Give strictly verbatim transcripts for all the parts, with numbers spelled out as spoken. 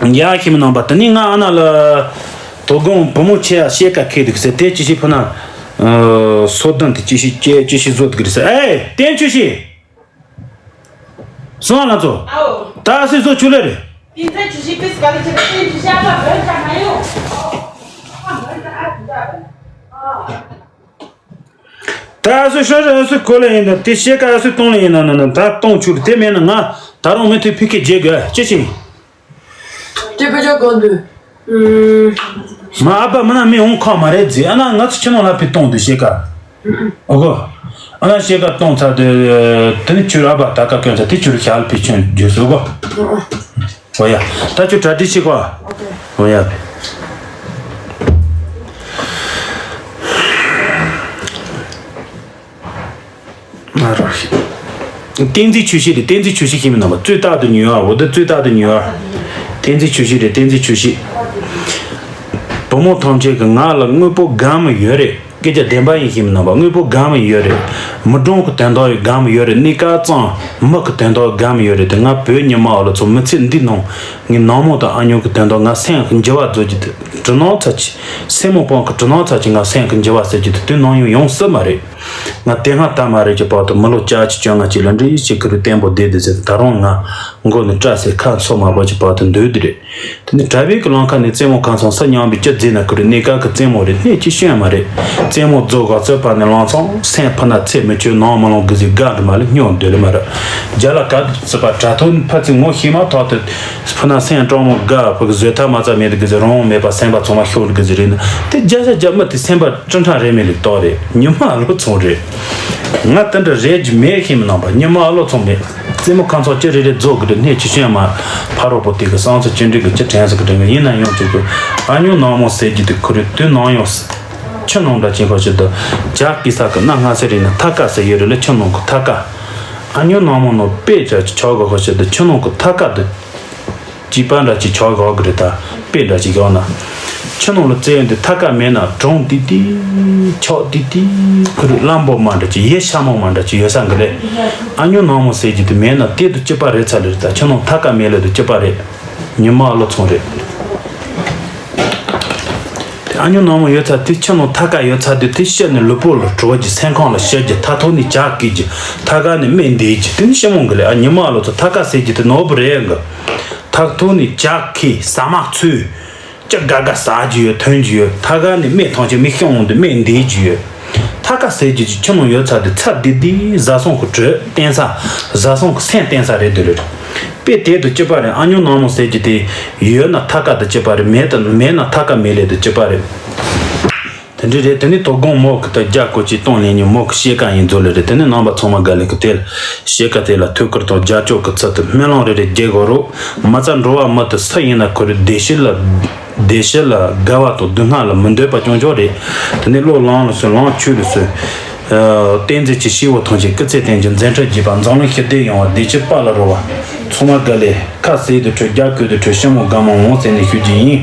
ཡ་ཁྱིམ་ནང་པ་དེ་ནི་ང་ཨ་ན་ལ་དོ་དགོང་བུ་མོ་ཆེ་ཡ་ཤེལ་ཀ་ཁེལ་འདུག་ཟེར། དེ་ཅི་ཞིག་ཕུ་ན་སོ་ལྡན་དེ་ཅི་ཞིག་ཅི་ཅི་ཞིག་བཟོ་འདུག་ཟེར། ཨེ་བསྟན་ཆོས་ཤིག་སོང་ང་ཚོ། ཨའོ། ད་སི་སོ་ཆུ་ལེ་རེད། དེ་ཚེ་ཆུ་ཤིག་པིས་ག་ལེ་ཆེ་བསྟན་ཆོས་ཤིག་ཨ་ཕ་བོད་ཀྱང་མ་ཡོང་། ཨ་ཕ་བོད་ཀྱང་ཨ་ཁུ་ད་བ་ན། ཨ། ད་ཨ་སུ་ཧྲ་ཧྲ་ཨ་སུ་གོ་ལ་ཡིན་ན་དེ་ཤེལ་ཀ་ཨ་སུ་གཏོང་ལ་ཡིན་ན་ན་ན་ད་གཏོང་ཆུག་དེ་མེད་ན་ང་ད་རུང་མི་ཐུབ་ཕི་ཁེ་རྗེ་དགོས་ཅི་ཕྱིན། ཅི་ཕི་ཅོ་གོ་འདུག་མ་ཨ་ཕ་མི་ན་མི་འོང་ཁ་མ་རེད་ཟེ། ཨ་ན་ང་ཚོ་ཁྱིམ་ནང་ལ་ཕི་གཏོང་དུ་ཤེལ་ཀ་ཨོ་གོ། ཨ་ན་ཤེལ་ཀ་གཏོང་ཚར་དུ་དེ་ནི་ཁྱོད་ཨ་ཕ་ད་ཀ་སྐྱོན་ཚར་དེ་ཁྱོད་ཞལ་ཕི་ཆོན་རྒྱུ་ཟེ་ཨོ་གོ། འོ་ཡ། ད་ཁྱོད་གྲ་སྒྲིག་བྱེད་གོ། ཨོ་ཡ། བསྟན་འཛིན་ཆོས་སྲིད་དེ་བསྟན་འཛིན་ཆོས་སྲིད་ཤེས་མི་རྣམ་པ་རྩོད་རྟག་ཏུ་ཉོས་པ་འོ་ད་རྩོད་རྟག་ཏུ་ཉོས་པ། བསྟན་འཛིན་ཆོས་སྲིད་རེད་བསྟན་འཛིན་ཆོས་སྲིད། བུ་མོ་ཐམས་ཅད་ཀྱི་ངག་ལ་དངོས་པོ་གང་མི་ཡོད་རེད། སྐད་ཆ་བདེན་པ་ཡིན་ཤེས་མི་རྣམ་པ་དངོས་པོ་གང་མི་ཡོད་རེད། མི་གྲངས་ཀྱི་དོན་དག་ཡོད་གང་མི་ཡོད་རེད། གནས་སྐབས་ཙམ་མི་གི་དོན་དག་གང་མི་ཡོད་རེད་དེ་ང་བོད་ཉི་མ་འོ་ལ་ཚོ་མི་ཚེ་འདི་ནང་ངའི་ནང་མོ་དང་ཨ་ཉོ་གི་དོན་དག་ང་སེམས་ཀྱི་འགྱུར་བ་བཟོ་རྒྱུ་དེ་དྲི་སྣང་ཚ་ཆེ་སེན་མོ་སྤང་གི་དྲི་སྣང་ཚ་ཆེ་ང་སེམས་ཀྱི་འགྱུར་བ་ཟེར་རྒྱུ་དེ་དུས་ནམ་ཡང་ཡོང་སྲིད་མ་རེད། ང་དེ་སྔ་ད་མ་རེད་ཀྱི་བར་དུ་མི་ལོ་བཅུ་གཅིག་བཅོ་ལྔ་ཅིག་ལ་འདྲི་ཞིག་གི་རུ་བརྟན་པོ་བསྡད་དེ་ཟེར་ད་རུང་ང་མགོ་ནས་སྐྲ་སེ་ཁ་མཚོ་མ་བབས་ཀྱི་བར་དུ་འདུག་དེ་རེད། དེ་ནས་གྲྭ་པའི་གི་ལམ་ཁ་ནས་རྩེད་མོ་ཁང་ཚང་ས་མཉམ་པའི་སྤྱི་རྫས་ན་ཁུ་རུ་གནས་སྐབས་ཀྱི་རྩེད་མོ་རེད་གནས་ཀྱི་ཤོད་མ་རེད། རྩེད་མོ་རྫོགས་ག་ཚོད་པ་ནས་ལང་ཚང་སེམས་ཕུ་ན་ཚེ་མི་ཆོད་ནང་མི་ལོང་གི་ཟིག་དགའ་འདྲི་མ་ལ་སྙོག་འདོད་ལ་མ་རེད། རྒྱ་ལ་ག་དུ་ཚུད་པ་དྲ་ཐོག་ནས་ཕ་ཚིག་ངོ་ཤེས་མ་ཐག་ཏུ་ཕུ་ན་སེམས་སྤྲང་མོ་དགའ་ཕུ་གི་བཟོད་ཐབས་མ་རྩ་མེད་དུ་གི་ཟིག་རང་དབང་མེད་པ་སེམས་པ་ཚང་མ་ཤོར་གི་ཟིག་རེད་ན་དེ་རྒྱ་ཤ་རྒྱ་མི་དེ་སེམས་པ་སྤྲིན་ཕྲ་རེ་མེད་ལུགས་རྟོག་རེད་ཉི་མ་ལོ་ཚོང་རེད། ང་དེ་འདྲ་རེད་ཀྱི་མེད་ཤེས་མི་ནང་པ་ཉི་མ་ཨ་ལོ་ཚོང་མེད། རྩེད་མོ་ཁང་ཚོགས་ཅི་རེ་རེ་རྫོགས་གི་རེད་གནས་ཆུ་ཤན་མ། ཕ་རོགས་པོ་དེ་གི་བསང་ཚོ་ཅི་འདྲི་གི་ཅི་དྲན་ཟེར་གི་དྲན་གི་ཡིན་ན་ཡང་ཅིག་གི་ཨ་ཉོ་ནང་མོ་ཟེར་གྱི་དེ་ཁུ་རེ་དུས་ནང་ཡང་ཆུ་ནང་འདྲ་ཅིག་ཁོ་ཅི་དུ་ཇག་གི་ས་གི་སྣ་ང་ཟེར་རེད་ན་ཐ་ཀ་ཟེར་ཡོད་རེད་ལ་ཆུ་ནང་གི་ཐ་ཀ་ཨ་ཉོ་ནང་མོ་ནོ་དཔེ་ཅག་ཅི་ཆོག་གི་ཁོ་ཅི་དུ་ཆུ་ནང་གི་ཐ་ཀ་དུ། སྐྱིད་པ་འདྲ་ཅིག་ཆགས་ཡོད་གི་རེད་ད། དཔེ་འདྲ་ཅིག་ཡོད་ན། ཆུ་ནང་ལ་རྩེ་ཡོང་དུས་ཐ་ཀ་མེད་ན་གྲང་དི་དི། ཆགས་དི་དི། ཁུ་རུ་གླང་པོ་མ་འདྲ་ཅིག་ཡེ་ཤ་མོ་མ་འདྲ་ཅིག་ཡོད་ས་གི་རེད། ཨ་ཉོ་ནང་མོ་ཟེར་གྱི་དུ་མེད་ན་དེ་དུ་སྐྱིད་པ་རེད་ཚ་ལེ་རེད་ད་ཆུ་ནང་ཐ་ཀ་མེད་ལེ་དུ་སྐྱིད་པ་རེད། ཉི་མ་ཨ་ལོ་ཚོང་རེད། དེ་ཨ་ཉོ་ནང་མོ་ཡོད་ཚ་དེ་ཆུ་ནང་ཐ་ཀ་ཡོད་ཚ་དུས་དེ་ཤི་ནས་ལུས་པོ་ལ་བྲོ་གི་སེམས་ཁོང་ལ་ཤི་གི་ཐ་ཐོག་ནས་ཇག་གི་གི་ཐ་ཀ་ནས་སྨན་འདེད་གི་དེ་ནི་ཤི་མོང་གི་ལེ་ཨ་ཉི་མ་ཨ་ལོ་ཚོ་ཐ་ཀ་ཟེར་གྱི་དུ་ནོར་བུ་རེད་གི་ཐག་ཐུག་ནས་ཇག་གིས་ཟ་མ་ཚུད། ཅི་དགའ་དགའ་ཟ་རྒྱུ་ཡོད་ཐོན་རྒྱུ་ཡོད་ཐ་ག་ནས་སྨན་ཐང་ཆེ་མི་ཤོང་འོང་དུ་སྨན་འདེད་རྒྱུ་ཡོད། ཐ་ག་ཟེར་རྒྱུ་ཅི་ཆུ་ནང་ཡོད་ཚ་དེ་ཚ་དི་དི་བཟའ་སོང་གི་དྲོད་བསྟེན་ས་བཟའ་སོང་གི་སེམས་བསྟེན་ས་རེད་དུ་རེད། དཔེ་དེ་དུ་སྐྱིད་པ་རེད་ཨ་ཉོ་ནང་མོ་ཟེར་རྒྱུ་དེ་ཡོད་ན་ཐ་ག་དུ་སྐྱིད་པ་རེད་མེད་དུ་མེད་ན་ཐ་ག་མེད་ལེ་དུ་སྐྱིད་པ་རེད། དེ་འདྲ་རེད་དེ་ནི་དོ་དགོང་མོ་གི་ད་རྒྱ་ཀོ་ཅིག་གཏོང་ལེན་ཉིན་མོ་གི་ཤེལ་ཀ་ཡིན་ཚོ་ལེ་རེད་དེ་ནི་རྣམ་པ་ཚང་མ་དགའ་ལེ་གི་དེ་ལ་ཤེལ་ཀ་དེ་ལ་ཐུགས་ཁུར་དང་རྒྱ་སྐྱོག་གི་ཚུལ་དུ་སྨོན་ལམ་རེ་རེ་རྒྱག་དགོས་རོགས་མ་རྩ་འགྲོ་བ་མི་དུ་སུ་ཡིན་ན་ཁོ་རེ་བདེ་སྐྱིད་ལ་བདེ་སྐྱིད་ལ་དགའ་བ་དང་སྡུག་བསྔལ་ལ་མི་འདོད་པ་སྐྱོང་ཆོག་རེད་དེ་ནི་བློ་ལངས་ལ་སོན་ལངས་ཆོས་ལ་སོན། བསྟན་འཛིན་གྱི་སྐྱེས་བུ་ཐམས་ཅད་སྐུ་ཚེ་བརྟན་ཅིང་མཛད་འཕྲིན་རྒྱས་པ་འཛམ་གླིང་ཞི་བདེ་ཡོང་བ་བདེ་སྐྱིད་དཔལ་ལ་རོལ་བ་ཚང་མ་དགའ་ལེ་ཁ་ཟས་དུ་ཁྲོད་རྒྱ་སྐོད་དུ་ཁྲོད་ཤི་མོ་དགའ་མོ་འོང་ཟེར་ནས་ཞུ་རྒྱུ་ཡིན།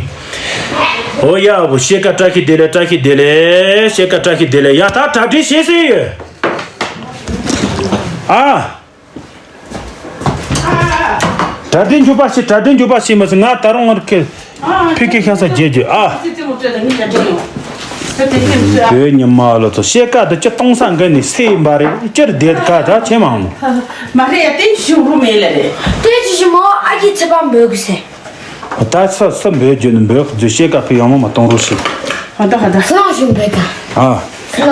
ཨོ་ཡ་བོ་ཤེལ་ཀ་བཀྲ་ཤིས་བདེ་ལེགས་བཀྲ་ཤིས་བདེ་ལེགས་ཤེལ་ཀ་བཀྲ་ཤིས་བདེ་ལེགས་ཡ་ད་གྲ་སྒྲིག་བྱེད་ཟེར་ཡོད། ཨ། གྲ་སྒྲིག་འཇུག་པ་ཞིག་གྲ་སྒྲིག་འཇུག་པ་ཞིག་མ་ཟེར་ང་ད་རུང་ང་ཁེ་ཕི་ཁེ་ཤ་ས་རྒྱལ་རྒྱུ་ཨ། བོད་ཉི་མ་ལོ་ཚོ་ཤེལ་ཀ་དུ་ཅི་གཏོང་ས་འགན་ནས་སེ་འབའ་རེད་ཅིར་བསྡད་ཀ་ད་ཆེ་མང་ནོ། མ་རེད་ཡ་དེ་ཞུ་རུ་མེད་ལ་རེད། དེ་ཅི་ཞི་མོ་ཨ་ཀྱི་ཚེ་པ་འབོད་གི་ཟེར། ད་ས་ས་འབོད་རྒྱུ་ནི་འབོད་རྒྱུ་ཤེལ་ཀ་ཕི་ཡང་མོ་མ་གཏོང་རུ་ཞིག་ཧ་ད་ཧ་ད། ས་ཞུ་འབོད་ད། ཨ།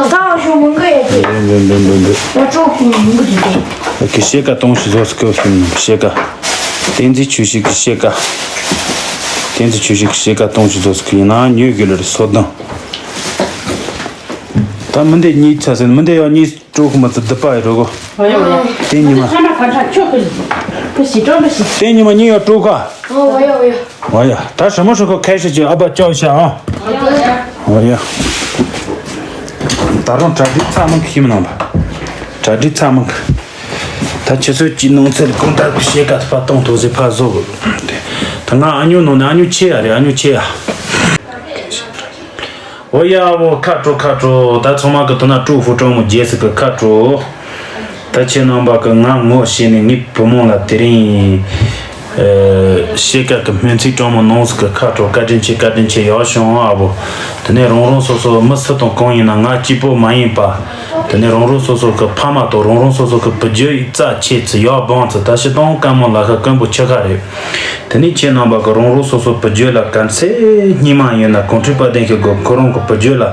ས་ཞུ་མང་གི་ཡ་དེ། འབོད་འབོད་འབོད་འབོད། ཡ་ཅོག་གི་མང་གི་དེ་དེ། ཨ་ཀི་ཤེལ་ཀ་གཏོང་ཞིག་བཟོ་སི་ཀོ་ཤུ་ཤེལ་ཀ་བསྟན་འཛིན་ཆོས་ཤིག་གི་ཤེལ་ཀ་བསྟན་འཛིན་ཆོས་ཤིག་གི་ཤེལ་ཀ་གཏོང་ཞིག་བཟོ་སི་ཀོ་ཡིན་ན་ཉོས་གི་ལ་རེ་སོ་དང་། ད་མི་འདི་གཉིས་ཚ་ཟེར་མི་འདི་ཡང་གཉིས། སྤྲོ་ཁུ་མ་ཚོ་སྡུད་པ་ཡི་རོ་གོ། ཨོ་ཡ་ཨོ་ཡ། དེ་ཉི་མ། ཚ་མ་ག་འདྲ་ཁྱོད་ཀྱི་ཀྱི་ཞི་ཀྲོ་འདྲ་ཞིག་དེ་ཉི་མ་གཉིས་ཡོད་སྤྲོ་ཁ། ཨོ་ཡ་ཨོ་ཡ། ཨོ་ཡ། ད་ཧྲ་མོ་ཧྲ་ཁོ་ཁ་ཧྲི་ཅི་ཨ་བ་ཅོ་ཤ་ཨ། ཨོ་ཡ་ཨོ་ཡ། ཨོ་ཡ། ད་རུང་གྲ་སྒྲིག་ཚ་མང་གི་ཤིམ་ནང་པ། གྲ་སྒྲིག་ཚ་མང་གི། ད་ཁྱེད་ཚོས་ཀྱི་ནང་ཚལ་གང་ལྟར་གི་ཤེལ་ཀ་ཕ་གཏོང་ཐུབ་ཟེར་ཕ་བཟོ་གི། ད་ང་ཨ་ཉོ་ནང་ནས་ཨ་ཉོ་ཆེ་ཡ་རེད་ཨ་ཉོ་ཆེ་ཡ། ཨོ་ཡ་ཨོ་ཁ་དྲོ་ཁ་དྲོ། ད་ཚང་མ་གི་དོ་ན་ཀྲུའུ་ཧྥུ་ཀྲོང་མོ་རྒྱལ་སྲིད་གི་ཁ་དྲོ། ད་ཁྱེད་རྣམ་པ་གི་ང་ངོ་ཤེས་ནས་ངའི་བུ་མོ་ལ་དེ་རིང་ ཨ། ཤེལ་དཀར་གི་སྨོན་ཚིག་སྤྲང་མོ་ནང་ཟིག་གི་ཁ་དྲོ། བཀའ་དྲིན་ཆེ། བཀའ་དྲིན་ཆེ། ཡག་བྱུང་ཨ་བོ། དེ་ནས་རང་རང་སོ་སོ་མི་སུ་དང་གང་ཡིན་ན་ང་གཅིག་པོ་མ་ཡིན་པ། དེ་ནས་རང་རང་སོ་སོ་གི་ཕ་མ་དང་རང་རང་སོ་སོ་གི་བུ་རྒྱུད་རྩ་ཆེ་ཚུལ་ཡག་སྦང་ཚུལ་ད་ཕྱི་དང་དཀར་མོ་ལ་ཁ་དཀོན་པོ་ཆེ་ཁ་རེད། དེ་ནས་ཁྱེད་རྣམ་པ་གི་རང་རང་སོ་སོ་བུ་རྒྱུད་ལ་ག་ཚད་སྙིང་མ་ཡིན་ན་གོང་ཁྲོས་དཔལ་ལྡན་ཞིག་གི་ཁོ་རང་གི་བུ་རྒྱུད་ལ་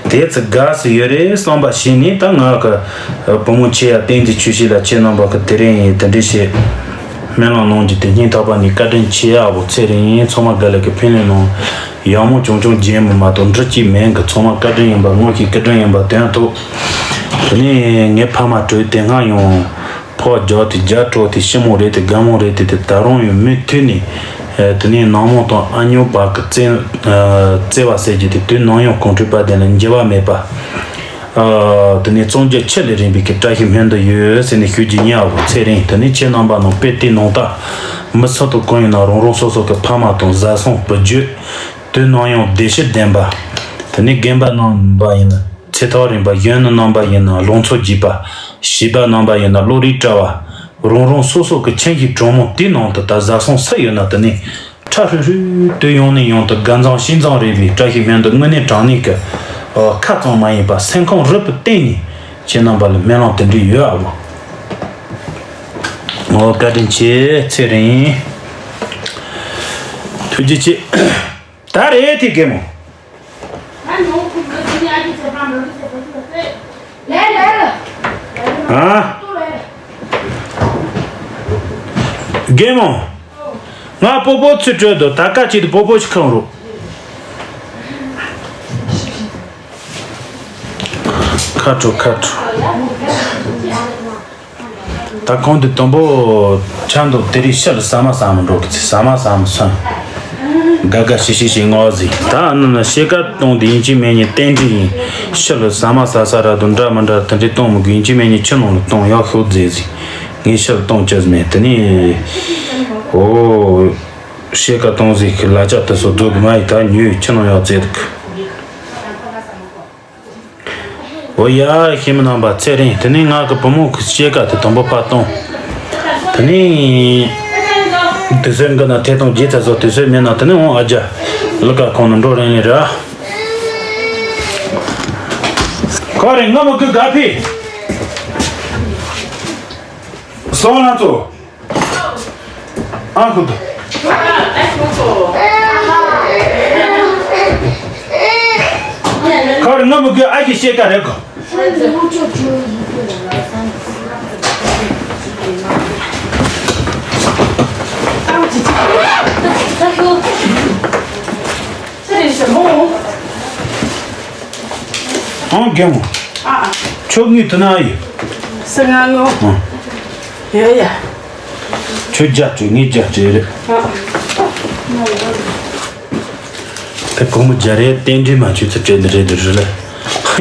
དེ་ཚོ་དགའ་སུ་ཡོད་རེད་བསམ་པ་བྱས་ནས། ད་ང་གི་བུ་མོ་ཆེ་ཡ་བསྟན་འཛིན་ཆོས་སྐྱིད་ལ་ཁྱེད་རྣམ་པ་གི་དེ་རིང་ཡིན་དེ་འདྲ་བྱས། སྨོན་ལམ་གནང་རྒྱུ་དེ་སྙིང་ཐག་པ་ནས་བཀའ་དྲིན་ཆེ་ཨ་བོ། ཚེ་རིང་ཚང་མ་དགའ་ལེགས་ཀྱི་ཕན་ལས་གནང་། ཡག་མོ་བྱུང་བྱུང་རྗེས་མི་མ་གཏོགས་འབྲི་གཅིག་མིན་གི། ཚང་མ་བཀའ་དྲིན་ཡིན་པ་དངོས་ཀྱི་བཀའ་དྲིན་ཡིན་པ་དོན་ཐོག་དེ་ནས་ངའི་ཕ་མ་བྲོས་དེ་སྔ་ཡང་ཕོ་རྒྱག་དེ་རྒྱ་སྤྲོ་དེ་ཞི་མོ་རེད་དེ་དགའ་མོ་རེད་དེ་དེ་ད་རུང་ཡང་མུ་མཐུད་ནས་དེ་ནས་ནང་མོ་དང་ཨ་ཉོ་བ་གི་བརྩེ་བརྩེ་བ་ཟེར་རྒྱུ་དེ་དུས་ནམ་ཡང་གོང་ཁྲོས་དཔལ་ལྡན་ལ་འགྱུར་བ་མེད་པ། ཨ། དེ་ནས་བརྩོན་འགྲུས་ཆེ་ལས་རིང་བའི་གི་བཀྲ་ཤིས་སྨོན་འདུན་ཡོད་ཟེར་ནས་ཞུ་རྒྱུ་ཡིན་ཨ་བོ། ཚེ་རིང་དེ་ནས་ཁྱེད་རྣམ་པ་ནང་དཔེ་དེ་ནང་ལྟ་མི་སུ་དང་གང་ཡིན་ན་རང་རང་སོ་སོ་གི་ཕ་མ་དང་བཟའ་ཚང་བུ་རྒྱུད་དུས་ནམ་ཡང་བདེ་སྐྱིད་ལྡན་པ། དེ་ནས་རྒན་པ་རྣམ་པ་ཡིན་ན་ཚེ་ཐག་རིང་པ། གཞོན་ནུ་རྣམ་པ་ཡིན་ན་ལང་ཚོ་རྒྱས་པ། བྱིས་པ་རྣམ་པ་ཡིན་ན་བློ་རིག་བཀྲ་བ། རང་རང་སོ་སོ་གི་ཁྱིམ་གཞིས་གྲོང་མོ་དེའི་ནང་དུ་ད་བཟའ་ཚང་སུ་ཡོད་ན་དེ་ནས་ཁྲ་ཧྲིལ་ཧྲིལ་དུས་ཡང་ནས་ཡང་དུ་དགའ་མཚམས་ཤིས་མཚམས་རེ་བའི་བཀྲ་ཤིས་སྨོན་འདུན་དངོས་གནས་དྲང་གནས་ཀྱི་ཁ་ཙམ་མ་ཡིན་པ་སེམས་ཁམས་རིད་པོ་བསྟན་ནས་ཁྱེད་རྣམ་པ་ལ་སྨོན་ལམ་དེ་འདྲ་ཡོད་ཨ་བོ། ཨོ་བཀའ་དྲིན་ཆེ་ཚེ་རིང་། ཐུགས་རྗེ་ཆེ། ད་རེད་དེ་རྒན་མོ། ཨ། རྒན་མོ། ང་སྤོ་སྤོ་ཚུར་སྤྲོད་དོ། ད་ཀ་ཅིག་ཏུ་སྤོ་སྤོ་ཞིག་ཁང་རུ། ཁ་དྲོ་ཁ་དྲོ། ད་གོང་དུ་དུམ་བུ་ཆ་འདུག་དེ་རིང་ཕྱི་ལ་ཟ་མ་ཟ་མི་འགྲོ་གི་ཚེ་ཟ་མ་ཟ་མི་སོང་། དགའ་དགའ་ཞིག་ཞིག་ཞིག་ངོ་ཟིག་ད་ཨ་ནི་ན་ཤེལ་དཀར་གཏོང་དེ་ཡིན་གཅིག་མིན་གཉིས་རྟེན་འབྲེལ་ཡིན། ཕྱི་ལ་ཟ་མ་ཟ་ས་ར་དང་འདྲ་མི་འདྲ་དེ་འདྲའི་གཏོང་མི་དགོས། ཡིན་གཅིག་མིན་གཉིས་ཕྱི་ནང་ལ་གཏོང་ཡག་ཤོག་མཛད་ཟིག་ངས་ཕྱི་ལ་གཏོང་ཅི་ཟིག་མེད། དེ་ནས་ཨོ་ཤེལ་དཀར་གཏོང་ཟིག་གི་ལ་ཅག་དེ་ཚོ་རྫོགས་གི་མ་ཡིན། ད་ཉོས་ཕྱི་ནང་ཡག་བཙལ་འདུག་འོ་ཡ་ཤེས་མི་རྣམ་པ་ཚེ་རིང་། དེ་ནས་ང་གི་བུ་མོ་གི་སྐྱེས་ཀ་དེ་དང་པོ་ཕར་གཏོང་། དེ་ནས་དུས་ཚོད་འགི་ན་ཐད་གཏོང་བརྒྱུད་ཚར་སོང་། དུས་ཚོད་མེད་ན་དེ་ནས་འོང་ཨ་ཅག་ལུ་ག་ཁོང་ནང་འགྲོ་རན་ལེ་ར། ཁོ་རེ་ང་མ་གི་ག་ཕི། སོང་ལ་ཚོ། ཨ་ཁུ། ཁར་ང་མི་དགོས། ཨ་ཁུ་ཤེས་ཀ་རེད་གོ། ཨང་རྒན་མོ། ཨ། ཁྱོད་དངུལ་དུ་ན་ཡོད། ས་ང་ངོ་། ཨ། ཡོད་ཡ། ཁྱོད་བརྒྱ་སྤྲད་ངས་བརྒྱ་སྤྲད་རེད། ཨ། དེ་སྒོར་མོ་བརྒྱ་རེད། རྟེན་འབྲེལ་མ་བྱས་ཚུལ་སྤྲད་འདི་རེད་འདི་རེད་ལ།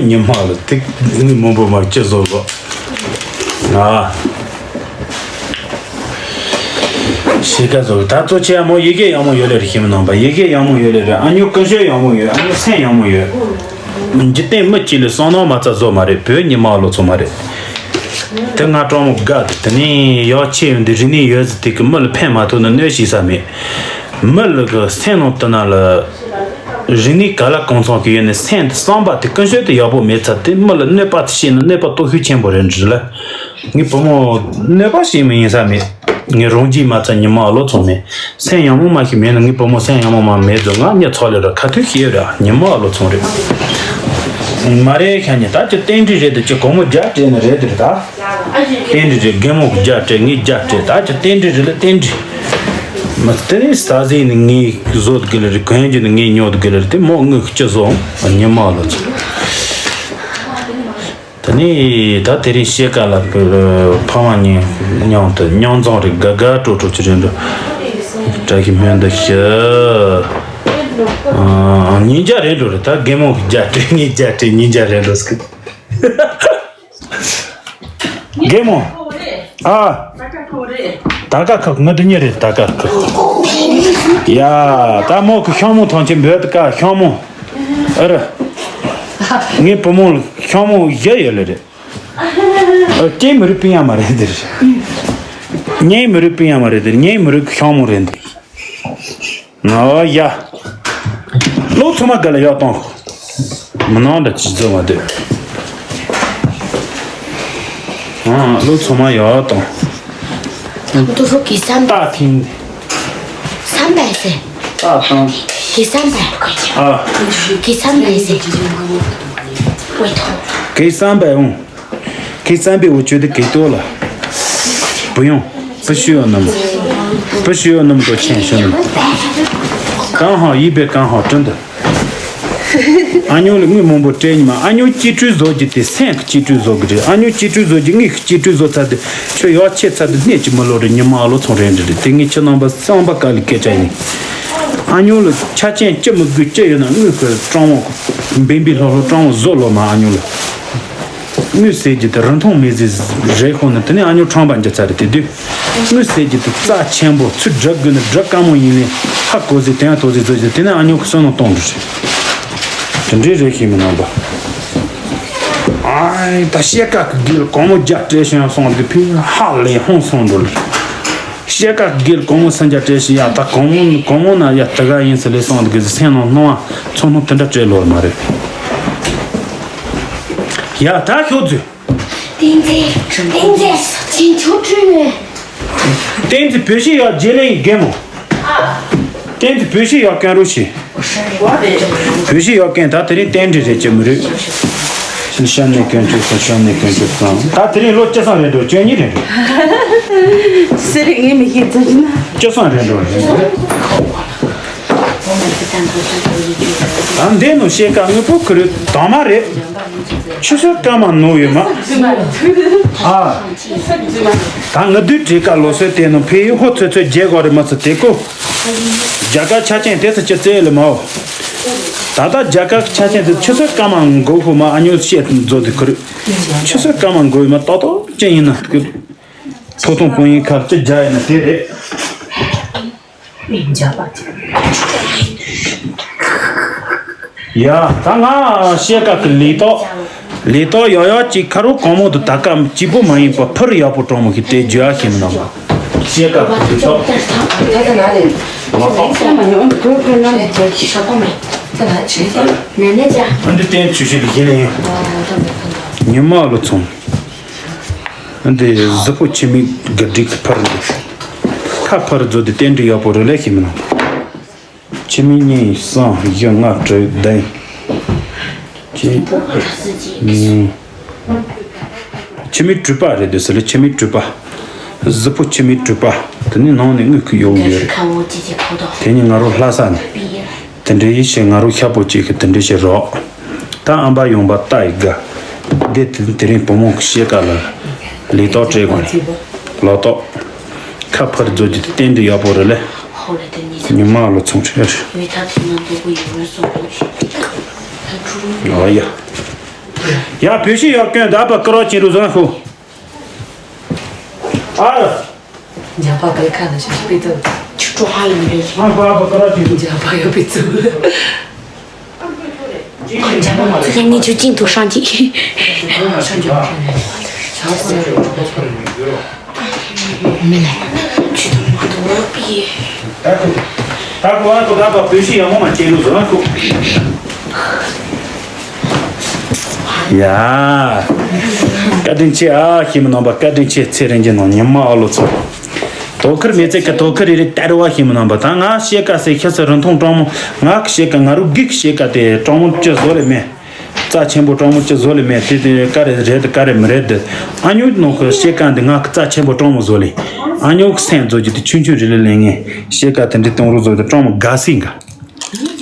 ཉི་མ་ལ་ཐིག་ངའི་མང་པོ་མ་ཅི་བཟོ་གོ། ཨ། ཤེས་ཀ་བཟོ་གི་ད་གཙོ་ཆེ་ཡ་མོ་ཡི་གེ་ཡག་མོ་ཡོད་ལེ་རེད། ཤེས་མི་ནང་པ་ཡི་གེ་ཡག་མོ་ཡོད་ལེ་རེད། ཨ་ཉོ་ཀུན་སྤྱོད་ཡག་མོ་ཡོད། ཨ་ཉོ་སེམས་ཡག་མོ་ཡོད། འཇིག་རྟེན་མི་གཅིག་ལ་བསམ་ནོར་མ་རྩ་བཟོ་མ་རེད། བོད་ཉི་མ་ལོ་ཚོ་མ་རེད། དེ་ང་སྤྲང་མོ་དགའ་དེ་ནས་ཡག་ཆེ་ཡོང་དུས་རིག་གནས་ཡོད་ཟེར་དེ་གི་མི་ལ་ཕན་མ་ཐོགས་ན་གནོད་ཤེས་ས་མེད། མི་ལ་གི་སེམས་ནང་དུ་ན་ལ། རིག་གནས་ག་ལ་གང་འཚམ་གི་ཡོད་ནས་སེམས་དེ་བསམ་པ་དེ་ཀུན་སྤྱོད་དེ་ཡག་པོ་མེད་ཚ་དེ་མི་ལ་གནོད་པ་དེ་བྱས་ན་གནོད་པ་སྟོབས་ཤུགས་ཆེན་པོ་རེད་འདྲི་ལ། ངའི་བུ་མོ་གནོད་པ་བྱེད་མི་ཡིན་ས་མེད། ངའི་རང་རྒྱུད་མ་ཚད་ཉི་མ་ཨ་ལོ་ཚང་མེད། སེམས་ཡག་མོ་མ་ཞིག་མེད་ན་ངའི་བུ་མོ་སེམས་ཡག་མོ་མ་མེད་དུ་ང་ཉེ་ཚོགས་ལས་ར་ཁ་ཐུག་ཤེས་ར་ཉི་མ་ཨ་ལོ་ཚང་རེད། མ་རེད་ཁ་ཉེ་ད་ཅི་རྟེན་འབྲེལ་རེད་དུ་ཅི་སྒོར་མོ་བརྒྱ་སྤྲད་ནི་རེད་དུ་རེད་ད། རྟེན་འབྲེལ་རེད་རྒན་མོ་བརྒྱ་སྤྲད་ངས་བརྒྱ་སྤྲད་ད་ཅི་རྟེན་འབྲེལ་རེད་ལ་རྟེན་འབྲེལ། མ་དེ་ནས་ས་ཟིན་ནི་ངས་བཟོ་དགོས་ལ་རེད་གོན་རྒྱུ་ནི་ངས་ཉོ་དགོས་ལ་རེད་དེ་མོ་དངུལ་ཅི་བཟོ་ཉི་མ་ཨ་ལོ་ཚང་། ད་ནི་ད་དེ་རིང་ཤེལ་དཀར་ལགས་ཀྱི་ཕ་མ་གཉིས་མཉམ་དུ་མཉམ་འཛོམས་རེད། དགའ་དགའ་སྤྲོ་སྤྲོ་བྱེད་རན་འདུག་བཀྲ་ཤིས་སྨོན་འདུན་ཞུ། ཨ། ཉིན་རྒྱ་རེད་འགྲོ་རེད། ད་རྒན་མོ་གི་རྒྱ་སྤྲད་ངའི་རྒྱ་སྤྲད་ཉིན་རྒྱ་རེད་འགྲོ་ཟེར་གི། རྒན་མོ། ཨ། ད་ཀ་ཁག་ང་འདི་ཉིད་རེད་ད་ཀ་ཁག་ཡ། ད་མོ་གི་ཤང་མོ་ཐང་ཆེན་འབོད་ཀ་ཤང་མོ། ཨ་ར། ངའི་བུ་མོ་ལ་ཤང་མོ་བཞི་ཡོད་ལེ་རེད། ཨ། སྐྱེས་མི་རིགས་སྤུན་ཡ་མ་རེད་འདིར། ངའི་མི་རིགས་སྤུན་ཡ་མ་རེད་དེ། ངའི་མི་རིགས་ཤང་མོ་རེད་འདི། ཨོ་ཡ། ལོ་ཚང་མ་ག་ལ་ཡག་གཏོང་། མི་ནང་འདྲ་ཅི་བཟོ་མ་འདོད། ཨ་ལོ་ཚང་མ་ཡག་གཏོང་། ཏུ་ཧྲུ་གི་སམ་པ། ཏ་ཐིང་། སམ་པ་ཟེར། ཏ་ཐང་། གི་སམ་པ། ཨ། གི་སམ་པ་ཟེར། ཝེ་ཐོ། གི་སམ་པ་འོང་། 给三百，我觉得给多了。不用，不需要那么，不需要那么多钱，兄弟们。刚好，一百刚好，真的。阿牛的我们不这你嘛，阿牛脊椎做的，三个脊椎做的，阿牛脊椎做的，我脊椎做他的，却要切他的，那就没落的，你妈老从人这里，等你吃那么三百个里给着你。阿牛了，吃钱这么贵，这有那我可张望，平平老老张望做了嘛，阿牛了。 དངུལ་ཟེར་གྱི་དེ་རིན་ཐང་མེད་ཟེར་རེད། ཁོ་ནི་དེ་ནས་ཨ་ཉོ་ཁྲང་པ་འཇི་ཚར་རེད། དེ་དུས་དངུལ་ཟེར་གྱི་དེ་རྩ་ཆེན་པོ་ཚུར་སྒྲུབ་དགོས་ནི་སྒྲུབ་དཀའ་མོ་ཡིན་ལས། ཧ་གོ་ཟེར་དེ་ཡང་དོ་ཟེར་ཟེར་གྱི་དེ་ནས་ཨ་ཉོ་གི་བསོད་ནམས་གཏོང་འགྲོ་རེད། དེ་འདྲའི་རེད་ཤེས་མི་ནང་པ། ཨའི་ད་ཤེལ་དཀར་གི་དགེ་ལ་གོང་མོ་རྒྱ་སྤྲད་བྱུང་སོང་དེ་ཕི་ཧ་ལས་ཧོན་སོང་འགྲོ་ལ། ཤེལ་དཀར་གི་དགེ་ལ་གོང་མོ་སུམ་བརྒྱ་སྤྲད་ཤི་ཡ། ད་གོང་མོ་གོང་མོ་ན་ཡ་དེ་ག་ཡིན་ཟེར་ལས་སོང་དེ་གི་སེམས་ནང་སྣང་བ་ཚོར་སྣང་དེ་འདྲ་སྤྲད་ལོར་མ་རེད། ཡ་ད་ཤོག་ཛུ། ཏིང་ཙེ། ཏིང་ཙེ། ཅིན་ཆུ་ཁྲུས་ནས། ཏིང་ཙེ་བོད་ཤི་ཡག་རྗེས་ལེན་ཡི་རྒན་མོ། ཏིང་ཙེ་བོད་ཤི་ཡག་ཀན་རུ་ཤི། བོད་ཤི་ཡག་ཀན་ད་དེ་རིང་རྟེན་འབྲེལ་རེད་ཅེས་མི་རུས། ཤན་ནས་ཀན་ཆུ་སོང་ཤན་ནས་ཀན་ཆུ་སོང་། ད་དེ་རིང་ལོ་བཅུ་སོང་རེད་འགྲོ་བཅུ་གཉིས་རེད་འགྲོ། སེ་རིག་ངས་མི་ཤེས་ཚོད་ཅི་ན། བཅུ་སོང་རེད་འགྲོ། ད་འདི་ནོ་ཤེས་ཀ་དངོས་པོ་ཁུ་རུ་དང་མ་རེད། ཆུ་ཚོད་སྐར་མ་ནོ་ཡོད་མ། ཨ། ད་ང་དུས་བྲིས་ཀ་ལོ་སོའི་དེ་ནོ་ཕེ་ཧོ་ཚོད་ཚོད་རྒྱལ་གོ་རེ་མ་ཚོད་དེ་ཀོ། རྒྱ་གར་ཆ་ཆེན་དེ་ཚོ་ཅི་བཙལ་ལེ་མའོ། ད་ལྟ་རྒྱ་གར་ཆ་ཆེན་དེ་ཆུ་ཚོད་སྐར་མ་འགོ་ཧུ་མ་ཨ་ཉོ་བཤད་མཛོད་དེ་ཁུ་རུ། ཆུ་ཚོད་སྐར་མ་འགོ་ཡོད་མ་ཏོག་ཏོག་ཅི་ཡིན་ན་ཁུ། ཐོ་ཐོང་སྤུན་ཡིན་ཁར་ཅི་རྒྱ་ཡིན་ན་དེ་རེད། ཡ་ད་ང་ཤེས་ཀ་གི་ལི་ཏོག་ལི་ཏོག་ཡོ་ཡོ་ཅིག་ཁ་རུ་གོང་མོ་དུ་ད་ཀ་སྐྱིད་པོ་མ་ཡིན་པ་ཕུར་ཡག་པོ་གྲོང་མོ་གི་དེ་ཇུ་ཨ་ཤེས་མི་ནང་པ། ཤེས་ཀ་གི་ལི་ཏོག་ལོ་ཏོག་ཨ་འདི་བསྟན་ཆུ་ཤི་ལི་ཤི་ལི་ཡིན། ཉི་མ་ལོ་ཚོང་། འདི་གཟི་པོ་ཁྱི་མིག་གི་སྒྲིག་ཕར་འདི། ཁ་ཕར་རྫོ་འདི་རྟེན་འབྲེལ་ཡག་པོ་རེད་ལས་ཤེས་མི་ནང་པ། ཁྱི་མིག་གཉིས་གསུམ་བཞི་ལྔ་དྲུག་བདུན། ཁྱི་གཉིས། ཁྱི་མིག་དྲུག་པ་རེད་འདི་ཟེར་ལ་ཁྱི་མིག་དྲུག་པ། གཟི་པོ་ཁྱི་མིག་དྲུག་པ། དེ་ནི་ནང་ནས་དངུལ་ཁུག་ཡོང་ཡོད་རེད། དེ་ནི་ང་རང་ལྷ་ས་ནས། དེ་འདྲའི་ཡིད་ཆེས་ང་རང་ཤ་པོ་གཅིག་གི་དེ་འདྲའི་ཞིག་རོགས། ད་ཨམ་པ་ཡོང་པ་ལྟ་ཡི་དགའ། འདི་དེ་དེ་རིང་བུ་མོ་གི་ཤེས་ཀ་ལ། ལི་ཏོག་སྤྲད་དགོས་ནས། ལོ་ཏོག་ཁ་ཕར་རྫོ་རྒྱུ་དེ་རྟེན་འབྲེལ་ཡག་པོ་རེད་ལེ། ཉི་མ་ལོ་ཚོང་ཁྲེར། ཨོ་ཡ། ཡ་བོད་ཤི་ཡག་སྐྱོན་ད་པ་ཀི་རོ་ཅིན་རུ་བཟང་ཤོ། ཨ་ར། འཇམ་པ་བའི་ཁ་ན་ཤ་ཤི་པི་ཏོ། ཆུ་ཀྲོ་ཧ་ལ་མི་རེད། ཨ་པ་པ་ཀ་ར་ཅི་ཏུ། འཇམ་པ་ཡོད་པའི་ཚུལ། འཇམ་པ་མ་ཚུལ་ནི་ཆུ་ཅིང་དུ་ཧྲང་ཅི། མི་ལ་ཆུ་དུ་མ་དུ་བ་པི། ད་ཁོ་ད་ཁོ་ད་པ་བོད་ཤི་ཡག་མོ་མ་ཅན་རུ་བཟང་ཤོ། ཡ། བཀའ་དྲིན་ཆེ་ཨ་ཤེས་མི་ནང་པ། བཀའ་དྲིན་ཆེ། ཚེ་རིང་གི་ནང་ཉི་མ་ཨ་ལོ་ཚོ། དོ་ཁུར་མེ་ཚེ་གི་དོ་ཁུར་རེ་རེ་ལྟར་བ་ཤེས་མི་ནང་པ། ད་ང་ཤེས་ཀ་སེ་ཤ་སེ་རིན་ཐུང་གྲོང་མོ། ང་གི་ཤེས་ཀ་ང་རུ་གིག་ཤེས་ཀ་དེ་གྲོང་མོ་ཅི་བཟོ་ལེ་མེད། རྩ་ཆེན་པོ་གྲོང་མོ་ཅི་བཟོ་ལེ་མེད། དེ་དེ་ཀ་རེ་རེད་ཀ་རེ་མི་རེད། ཨ་ཉོ་ནང་གི་ཤེས་ཀ་འདི་ང་གི་རྩ་ཆེན་པོ་གྲོང་མོ་བཟོ་ལེ། ཨ་ཉོ་གི་སེམས་བཟོ་རྒྱུ་དེ་ཆུང་ཆུང་རེ་ལེ་ལེ་ངེ་ཤེས་ཀ་དེ་འདྲི་གཏོང་རུ་བཟོ་དེ་གྲོང་མོ་དགའ་སེ་འགའ།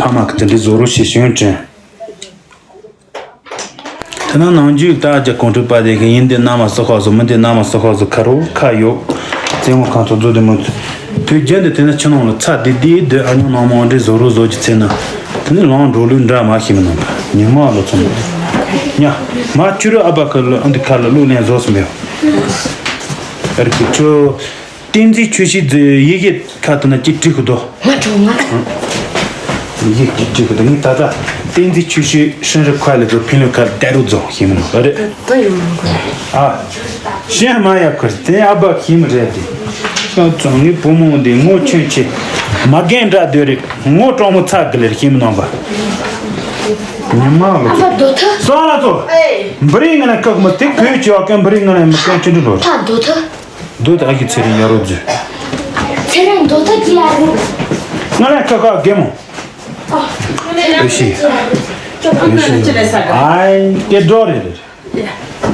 ཕ་མ་གི་དེ་འདྲི་བཟོ་རུ་ཤེས་ཤེས་དྲན། དེ་ན་ནང་རྒྱུད་ད་རྒྱ་གོང་ཁྲོས་པ་དེ་གི་ཡིན་འདི་ན་མ་སོ་ཁ་བཟོ། མི་འདི་ན་མ་སོ་ཁ་བཟོ། ཁ་རོ་ཁ་ཡོད། བཙན་དབང་ཁང་ཚོ་བཟོ་དེ་མོ། དུས་རྒྱུན་དུ་དེ་ན་ཕྱི་ནང་ལ་ཚ་དེ་དེའི་དུས་ཨ་ཉོ་ནང་མ་འདྲེ་བཟོ་རུ་བཟོ་གྱི་ཚེ་ན། དེ་ནི་ལང་འགྲོ་ལུགས་འདྲ་མ་ཤེས་མི་ནང་པ། ཉི་མ་ལོ་ཚོ་ཉ་མ་བཅུ་རུ་ཨ་པ་ཁ་ལ་ཨ་འདི་ཁ་ལ་གླུ་ལེན་བཟོ་སུ་མེད། ཨ་རི་ཁུ་ཆོ། བསྟན་འཛིན་ཆོས་སྲིད་ཟེར་ཡི་གེ་ཁ་དེ་ན་ཅི་བྲིས་ཁུ་དོ། ང་གྲོ་ང་། ཡི་གེ་ཅི་བྲིས་ཁུ་དོ། ངས་ད་ལྟ་བསྟན་འཛིན་ཆོས་སྲིད་ཧྲིན་རི་ཁ་ལ་ཚོ་ཕིན་ལོ་ཁ་བསྡད་རུ་རྫོང་ཤེས་མི་ནོ་རེད། ད་ཡོང་མི་དགོས། ཨ། ཤན་མ་ཡ་ཁུར་དེ་ཨ་བ་ཁྱིམ་རེད་དེ། ཁྱོད་ཚོ་ངའི་བུ་མོ་འདི་ངོ་ཆུང་ཆེ། མ་རྒན་འདྲ་སྡོད་རེད། ངོ་གྲོང་མོ་ཚ་གི་ལེར་ཁྱིམ་ནང་པ། ཉི་མ་ལོ། ཨ་ཕ་རྡོ་ཐ། སོང་ལ་ཚོ། འབུ་རིང་ང་ན་བཀག་མ་དེ་གོས་ཅི་བ་ཀན་འབུ་རིང་ང་ན་མི་ཀན་ཅི་འདྲ་ལོ། ཕ་རྡོ་ཐ། རྡོ་ཐ་ཨ་ཀི་ཚེ་རིང་ཡ་རོ་རྫུ། ཚེ་རིང་རྡོ་ཐ་ཀི་ཡ་རོ། ང་ན་བཀག་བཀག་རྒན་མོ། ཨ་ཤི། ཨ་ཤི། ཨའི་ཀེ་འགྲོ་རེད་རེད།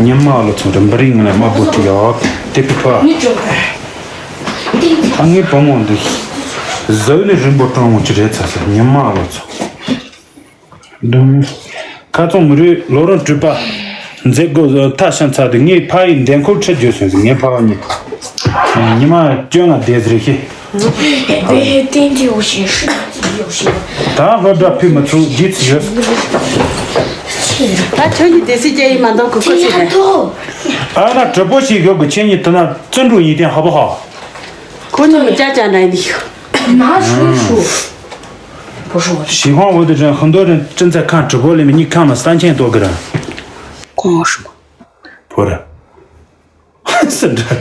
ཉི་མ་ལོ་ཚོང་རིན་པ་རིང་ལ་མ་བུ་ཏི་ཡོག་དེ་ཕི་ཕ། ཨ་ངའི་བུ་མོ་འདི་གཟའ་ལི་རིན་པོ་སྤྲང་མོ་ཅི་རེད་ཚ་ས་ཉི་མ་ལོ་ཚོང་། དུང་། ཁ་ཚོང་མི་རུས་ལོ་རང་གྲུབ་པ། མཛད་སྒོ་མཐའ་ཤམ་ཚར་དུས་ངའི་ཕ་ཡི་འདན་ཁོལ་ཁྲིད་རྒྱུ་སོང་ཟིན་ངའི་ཕ་བ་ཉིད། ཉི་མ་བཅོ་ལྔ་དེ་ཟེར་ཤེས། ད་སློབ་གྲྭ་ཕུད་མི་ཚུགས་རྗེས་ཚུད་ཡོད། ད་ཁྱོད་ཀྱི་སྡེ་སྲིད་སྐྱེ་ཡི་མ་འདང་གུ་གུ་ཟེར་རེད། ཨ་ན་གྲི་པོ་ཞིག་ཡོད་གི་ཆེན་ཉིད་དུ་ན་བརྩོན་འགྲུས་ཡིན་ཏན་ཧ་པོ་ཧ། ཁོ་ནི་མི་ཅག་ཅག་འདྲ་ཡིན་ཤོ། ཞི་ཁོང་འོད་དུ་དྲན་ཧུན་དོ་རེན་ཅི་ཚ་ཁང་གྲི་པོ་ལེ་མི་གཉིས་ཁང་ལ་ས་ཆེན་ཏོ་གི་ར། ཁོང་ཧ་ཤོ། ཕོ་ར། སི་འདྲ།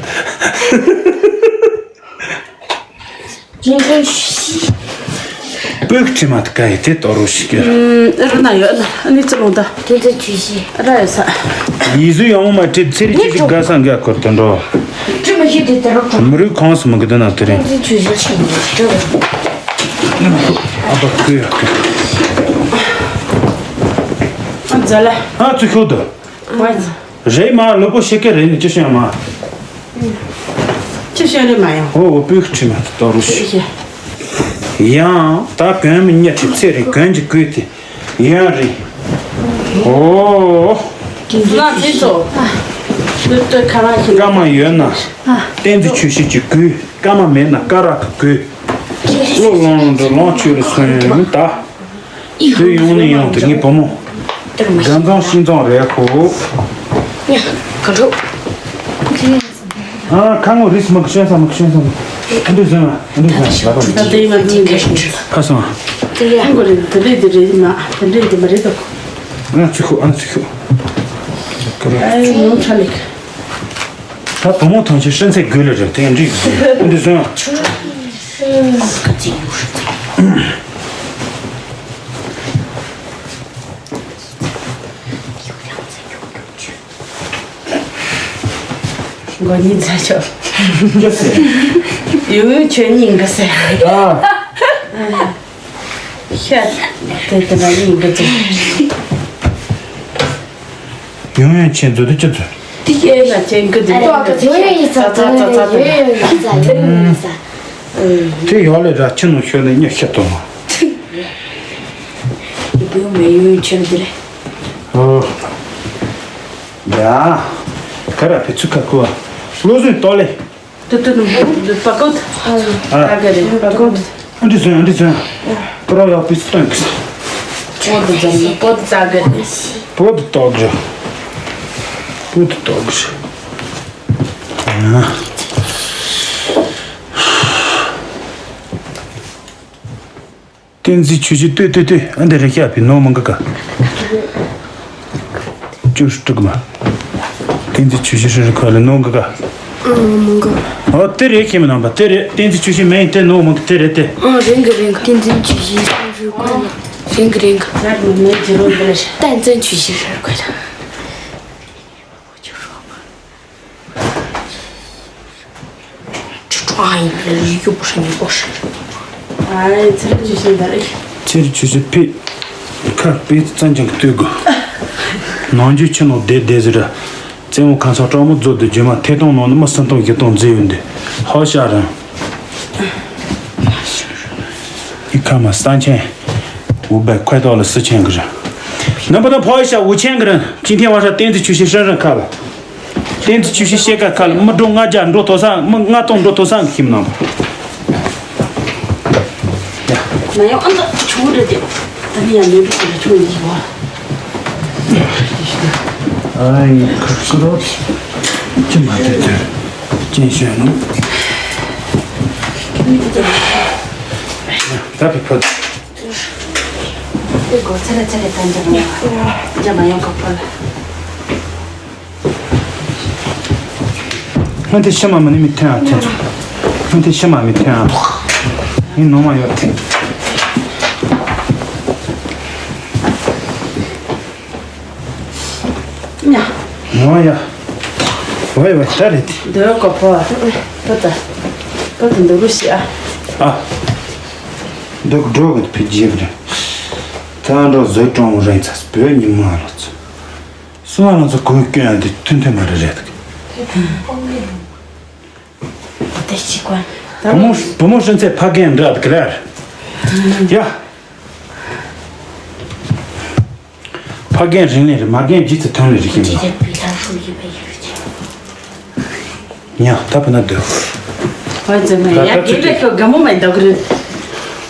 སྤོས་ཁྲི་མ་ཏི་ཀ་ཡི་དེ་གཏོར་རོ་ཞིག་གི། ཨུམ། ཨེ་རུ་ན་ཡོད་ན་ཨ་ནི་ཙི་ལོང་ད། དེ་ཚོ་ཆུ་ཤི། ཨ་ར་ཡོད་ས། ཡིག་གཟུགས་ཡང་མོ་མ་བྲིས་ཚེ་རིག་ཅི་ཞིག་དགའ་སང་ག་ཁོར་དོན་འགྲོ། ཅི་མ་ཤི་དེ་དེ་རོ་ཁྲོ། མི་རུས་ཁོང་སུ་མི་གི་དོན་ན་དེ་རིང་། དེ་ཚོ་ཆུ་ཤི་ཆུ་ཤི་ཁྲོ། ཨ་པ་ཀུ་ཡ་ཀུ། ཨ་ཛ་ལ། ཨ་ཚུ་ཤོ་དུ། ཝའི་ཛ། རེད་མ་ལོ་པོ་ཤེ་ཀེ་རེད་ནི་ཅི་ཤེས་མ། ཅི་ཤེས་རེད་མ་ཡང་། ཨོ་ཨོ་པུས་ཁྲི་མ་ཏོ་རུ་ཤི། ཡང་ད་གོན་མི་ཉེ་ཁྲི་ཚེ་རིང་གོན་གྱི་ཀུས་ཏེ་ཡོན་རིང་། ཨོ། ང་ཚེ་ཚོ། ལུས་སྟོད་ཁ་མ་ཤི། སྐར་མ་ཡོད་ན་བསྟན་འཛིན་ཆོས་སྲིད་ཀྱི་ཀུས། སྐར་མ་མེད་ན་སྐ་རག་གི་ཀུས། བློ་ལོང་ལོང་འགྲོ་ལོང་ཆོས་ལ་སོན་ད། དུས་ཡོང་ནས་ཡོང་དུས་ངའི་བུ་མོ། དགའ་མཚམས་ཤིང་ཚང་རེད་ཁོ། ག་འགྲོ། ཨ་ཁ་ངོ་རིས་མ་ཤོན་ས་མ་ཤོན་ས་མ། ཨ་འདྲ་ཟོན་ཨ་འདྲ་ཟོན་ལ་པ། ད་དེ་མ་དེ་ག་ཁ་སང་། དེ་ཡང་གོ་རེད་དེ་རེད་དེ་རེད་མ་དེ་འདྲ་དེ་མ་རེད་དོ། ཨ་ཚི་ཁོ་ཨ་ཚི་ཁོ། ཨ་ཡོང་ཁྲ་ལིག་ད་བུ་མོ་ཐང་ཆེ་ཧྲན་ཚེ་དགོས་ལ་རེད་དེ་འདྲ་ཨ་འདྲ་ཟོན། མགོ་གཉིས་འཛའ་ཆོག་ཡོང་ཡོང་ཁྱོད་སྙིང་གི་ཟེར། ཤ་དེ་དེ་ན་སྙིང་གི་ཟེར། ཡོང་ཡོང་ཁྱེད་ཚོ་དེ་ཅི་ཚོ། དེ་ཡོད་ན་ཁྱེད་ཀྱི་དེ་ཡོད་ཡོད་ཡིན་ས་ཚ་ཚ་ཚ་ཚ་ཡོད་ཡོད་ཡིན་ས་ཡོད་ཡོད་ཡིན་ས། དེ་ཡོད་ལས་ར་ཁྱི་ནང་ཤོད་ནས་ཉི་ཤི་ཏོ་མ། དེ་བུ་མེ་ཡོད་ཁྱེད་དེ་རེད། ཨོ། ཡ། ཁ་ར་ཕི་ཚུ་ཁ་ཁུ་བ། བློ་བཟོད་ཏོ་ལེ། དུ་དུ་ནུ་བུ་པ་ཀོད། ཨ་ག་རེ་པ་ཀོད། ཨ་འདྲི་ཟོན་ཨ་འདྲི་ཟོན། པ་ར་ཡ་པི་སི་ཏོན་ཀི། པོ་དུ་ཛམ་པོ་དུ་ཙ་ག་རེ། པོ་དུ་ཏོག་རེ། པོ་དུ་ཏོག་རེ། ཨ། བསྟན་འཛིན་ཆོས་སྲིད་ལྟོས་ལྟོས་ལྟོས། ཨ་འདི་རེ་ཤ་པི་ནོ་མང་ག་ག་བཅུ་དྲུག་མ། བསྟན་འཛིན་ཆོས་སྲིད་ཧྲི་ཧྲི་ཁ་ལ་ནོ་མང་ག་ག་ཨ་མང་ག་ཨོ་དེ་རེ་ཁྱེད་མི་ནང་པ་དེ་རེ། བསྟན་འཛིན་ཆོས་སྲིད་མེ་ཡིན་དེ་ནོ་མང་ག་དེ་རེ་དེ། ཨ་རེང་ག་རེང་ག་བསྟན་འཛིན་ཆོས་སྲིད་ཧྲི་ཧྲི་ཁ་ལ་རེང་ག་རེང་ག་ཡར་མི་མེ་ཇི་རོ་འདི་རེ་ཤ། བསྟན་འཛིན་ཆོས་སྲིད་ཧྲི་ཧྲི་ཁ་ལ། ཨ་ཡི་ལ་ཡུག་ཧྲ་ཉི་ཨོ་ཧྲ། ཨ་ཡི་ཚེ་རིང་ཆུ་ཤིང་དར། ཚེ་རིང་ཆུ་ཤིང་ཕི། ཁ་པི་ཙན་ཅང་གི་སྟོད་གོ་ནང་རྒྱུ་ཆུ་ནང་བསྡད་བསྡད་ཟེར། རྩེ་མོ་ཁ་ཚང་སྤྲང་མོ་རྫོགས་དུ་རྒྱུ་མ་ཐེ་གཏོང་ནང་ནི་མི་སུམ་སྟོང་བཞི་སྟོང་འཛེལ་ཡོད་འདི། ཧོ་ཤ་རང་། ཡི་ཁ་མ་སྟན་ཆེན། འུ་བའི་ཁོས་ཏོག་ལ་སི་ཆེན་གི་ར། ནམ་པ་དང་ཕོ་ཡི་ཤ་འུ་ཆེན་གི་ར། ཅི་ཐེ་བ་ཤ་བསྟན་འཛིན་ཆུ་ཤིང་ཧྲན་ཧྲན་ཁ་ལ། བསྟན་འཛིན་ཆུ་ཤིང་ཤེལ་ཁ་ཁ་ལ་མི་འགྲོ་ལྔ་བརྒྱ་འགྲོ་ཐོ་སང་མི་ལྔ་སྟོང་འགྲོ་ཐོ་སང་གི་ཁྱིམ་ནང་། ན་ཡང་ཨ་མདའ་ཆུང་རེད་དེ། ད་ནི་ཡང་མི་འགྲོ་ཆུང་ཆུང་ཡིན་བ། ཨ་ཡི་ཁུ་ཁུ་རོ། ཅི་མ་དེ་དེ། ཅན་ཤོད་ནོ། ད་ཕི་ཕོད། དེ་གོ་ཚེ་རེ་ཚེ་རེ་བསྟན་འཛིན་རོ། རྒྱ་མ་ཡོང་གོ་ཕོད། སྔོན་དེ་ཤི་མ་མི་ནི་མི་ཐོན་ཨ་ཐེ་ཚོ། སྔོན་དེ་ཤི་མ་མི་ཐོན་ཨ། ངའི་ནོ་མ་ཡོད་དེ། ཉ། ནོ་ཡ། ཝེ་ཝེ་ད་རེད་དེ། འདོད་གོ་པོ། པོ་ད། པོ་ད་འདོད་རུ་ཤི་ཨ། ཨ། འདོད་འགྲོ་གི་ཕི་ཇི་བ་རེད། ད་འགྲོ་བཟོད་གྲོང་རེད་ཚ་བོད་ཉི་མ་ལོ་ཚོ། སུ་མ་ལ་ཚོ་གོས་སྐྱོན་དེ་ཐུན་ཐུན་མ་རེད་རེད། བུ་མོ་བུ་མོ་ཧྲིན་ཚེ་ཕ་རྒན་འདྲ་གི་ལེར། ཡ། ཕ་རྒན་རིང་ལས་རེད། མ་རྒན་ཇི་ཚེ་ཐོན་ལས་རེད་ཁྱིམ་ལ། ཉ་ད་བུ་ན་སྡོད། ཧོན་ཙེ་མ་ཡ་ད་ད་དེ་འདྲ་ཁྱོད་དགའ་མོ་མ་འདོག་རེད།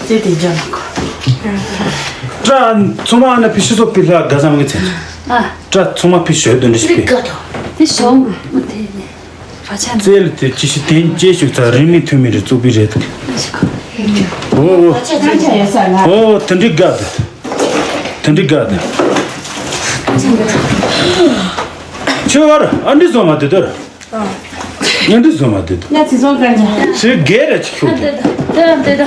ཙེ་དེ་འཇམ་གོ། ཏྲ་ཚོ་མ་ན་ཕི་ཤི་སོ་ཕི་ལ་དགའ་སམ་གི་ཚེ། ཨ། ཏྲ་ཚོ་མ་ཕི་ཤོད་དོན་རེ་ཤི་ཕི། དེ་ཤོ་མ་དེ་ནི། བ་ཆ་ན། རྩལ་དེ་ཅི་ཞིག་དེན་ཅེ་ཞུགས་ཚ་རིང་མིན་ཐུན་མིན་རེ་བཙུགས་པའི་རེད། ཨོ་ཨོ། ཨོ་དེ་འདྲི་དགའ་དེ། དེ་འདྲི་དགའ་དེ། ཆེ་བར་ཨ་འདྲི་བཟོ་མ་དེ་དོར། ཨ་འདྲི་བཟོ་མ་དེ་དོར། ང་ཚི་བཟོ་ག་ཅི། ཚི་གེ་ར་ཅི་ཁྱོད་དེ། དེ་དེ་དེ།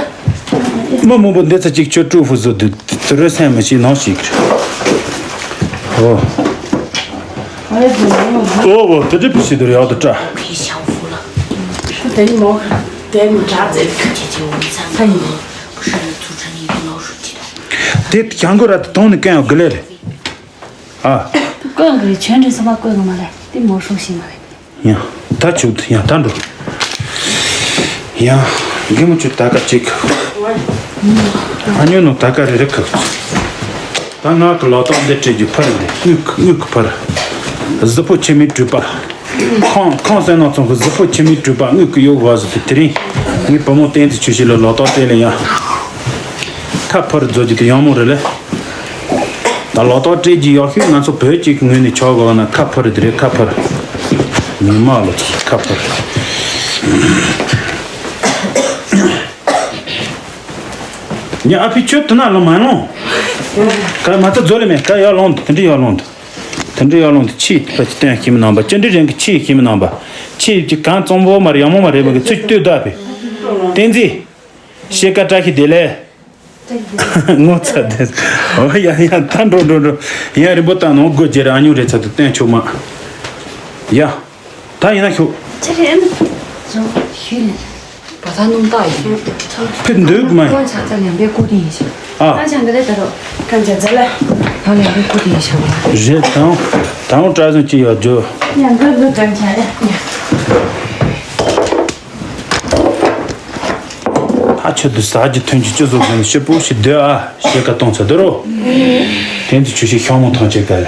མ་མོ་པོ་འདི་ཚ་ཅིག་ཁྱོད་ཀྲུ་ཧྥུ་བཟོ་དུ་དུ་རེ་སེམས་མ་ཤི་ནང་ཞིག་ཨོ། ཨོ་ཨོ་དེ་འདྲི་བི་ཤི་དོར་ཡག་ཏུ་ཏྲ། དེ་ནི་མོ། དེ་ནི་དྲག་ཙེ། ཁ་ཆེ་ཆེ་འོང་ཚང་ཁ་ཡིན། དེ་ཀྱང་གོ་ར་དེ་དོང་ནི་ཀན་ཡང་གི་ལེ་རེད། ཨ། ཀོན་གི་རེད། ཆོན་རེད་སོ་མ་ཀོན་གི་མ་རེད། དེ་མོ་ཧྲུག་ཤིང་མ་རེད། ཡང་ད་ཆུ་ཡང་ད་འགྲོ། ཡང་རྒན་མོ་ཆུ་ད་ག་ཅིག་ཨ་ཉོ་ནོ་ད་ག་རེ་རེ་ཁག་ད་ང་གི་ལོ་ཏོག་འདི་སྤྲད་རྒྱུ་ཕར་འདི་དངུལ་དངུལ་གི་ཕར། གཟི་ཕོ་ཆེ་མི་གྲུས་པ། ཁོང་ཁོང་སེང་ནང་ཚོང་གི་གཟི་ཕོ་ཆེ་མི་གྲུས་པ་དངུལ་གི་ཡོད་བ་ཟི་དེ་དེ་རིང་ངའི་བུ་མོ་བསྟན་དུ་ཆུ་ཞིག་ལ་ལོ་ཏོག་སྤྲད་ལེ་ཡང་། ཁ་ཕར་རྫོ་རྒྱུ་དེ་ཡང་མོ་རེད་ལེ། ད་ལོ་ཏོག་སྤྲད་རྒྱུ་ཡག་ཤོས་ང་ཚོ་བོད་ཅིག་གི་ངོས་ནས་ཆོག་གོ་ན་ཁ་ཕར་དེ་རེད་ཁ་ཕར། ཉི་མ་ལོ་ཚོ་ཁ་ཕར། ཉི་ཨ་ཕི་ཁྱོད་དུ་ན་ལོ་མ་ལོང་། ཀ་མ་ཚ་རྫོ་ལེ་མེ་ཀ་ཡག་ལོང་དུ་དེ་འདྲི་ཡག་ལོང་དུ། དེ་འདྲི་ཡག་ལོང་དུ་ཆི་ཕ་ཅི་བསྟན་ཤིམ་ནང་པ་ཅི་འདྲི་རེང་གི་ཆི་ཤིམ་ནང་པ་ཆི་ཅི་གང་གཙང་པོ་མ་རེད་ཡག་མོ་མ་རེད་མ་གི་ཚུལ་ལྟོས་ད་པེ། བསྟན་འཛིན། ཤེལ་ཀ་བཀྲ་ཤིས་བདེ་ལེགས། ངོ་ཚ་དེ། ཨོ་ཡ་ཡ་ད་འགྲོ་འགྲོ་འགྲོ། ཡ་རིན་པོ་ད་ནོ་སྒོ་རྒྱལ་ཨ་ཉུ་རེ་ཚ་དུ་བསྟན་ཆོག་མ། ཡ། ད་ཡིན་ན་ཤོག་ཅི་རེད། རྫོང་ཤུལ་ལ། བ་ད་ནུང་ཏ་ཡིན། ཕི་འདོད་གི་མ་ཡིན། ཀོན་ཆ་ཚ་ཉམས་པའི་སྐུ་དྲིན་ཡིན་ཞིང་། ཨ། ཀོན་ཆ་འདི་ལས་ད་རོ། ཀོན་ཆ་ཛ་ལ། ད་ཉམས་པའི་སྐུ་དྲིན་ཡིན་ཞིང་། རེད་དང་། དང་བཀྲ་བཟང་ཅི་ཡོད་རྒྱུ། ཉམས་པའི་སྐུ་ཀོན་ཆ་རེད། ཨ་ཆུ་དུ་ཟ་རྒྱུ་ཐོན་རྒྱུ་ཅི་བཟོ་དགོས་ཤི་པོ་ཞིག་སྡོད་ཨ་ཞེ་ཀ་གཏོང་ཚ་དུ་རོ། དེ་ཚོ་ཆུ་ཞིག་ཤོང་མོ་ཐོང་ཆེ་ཀ་ལ།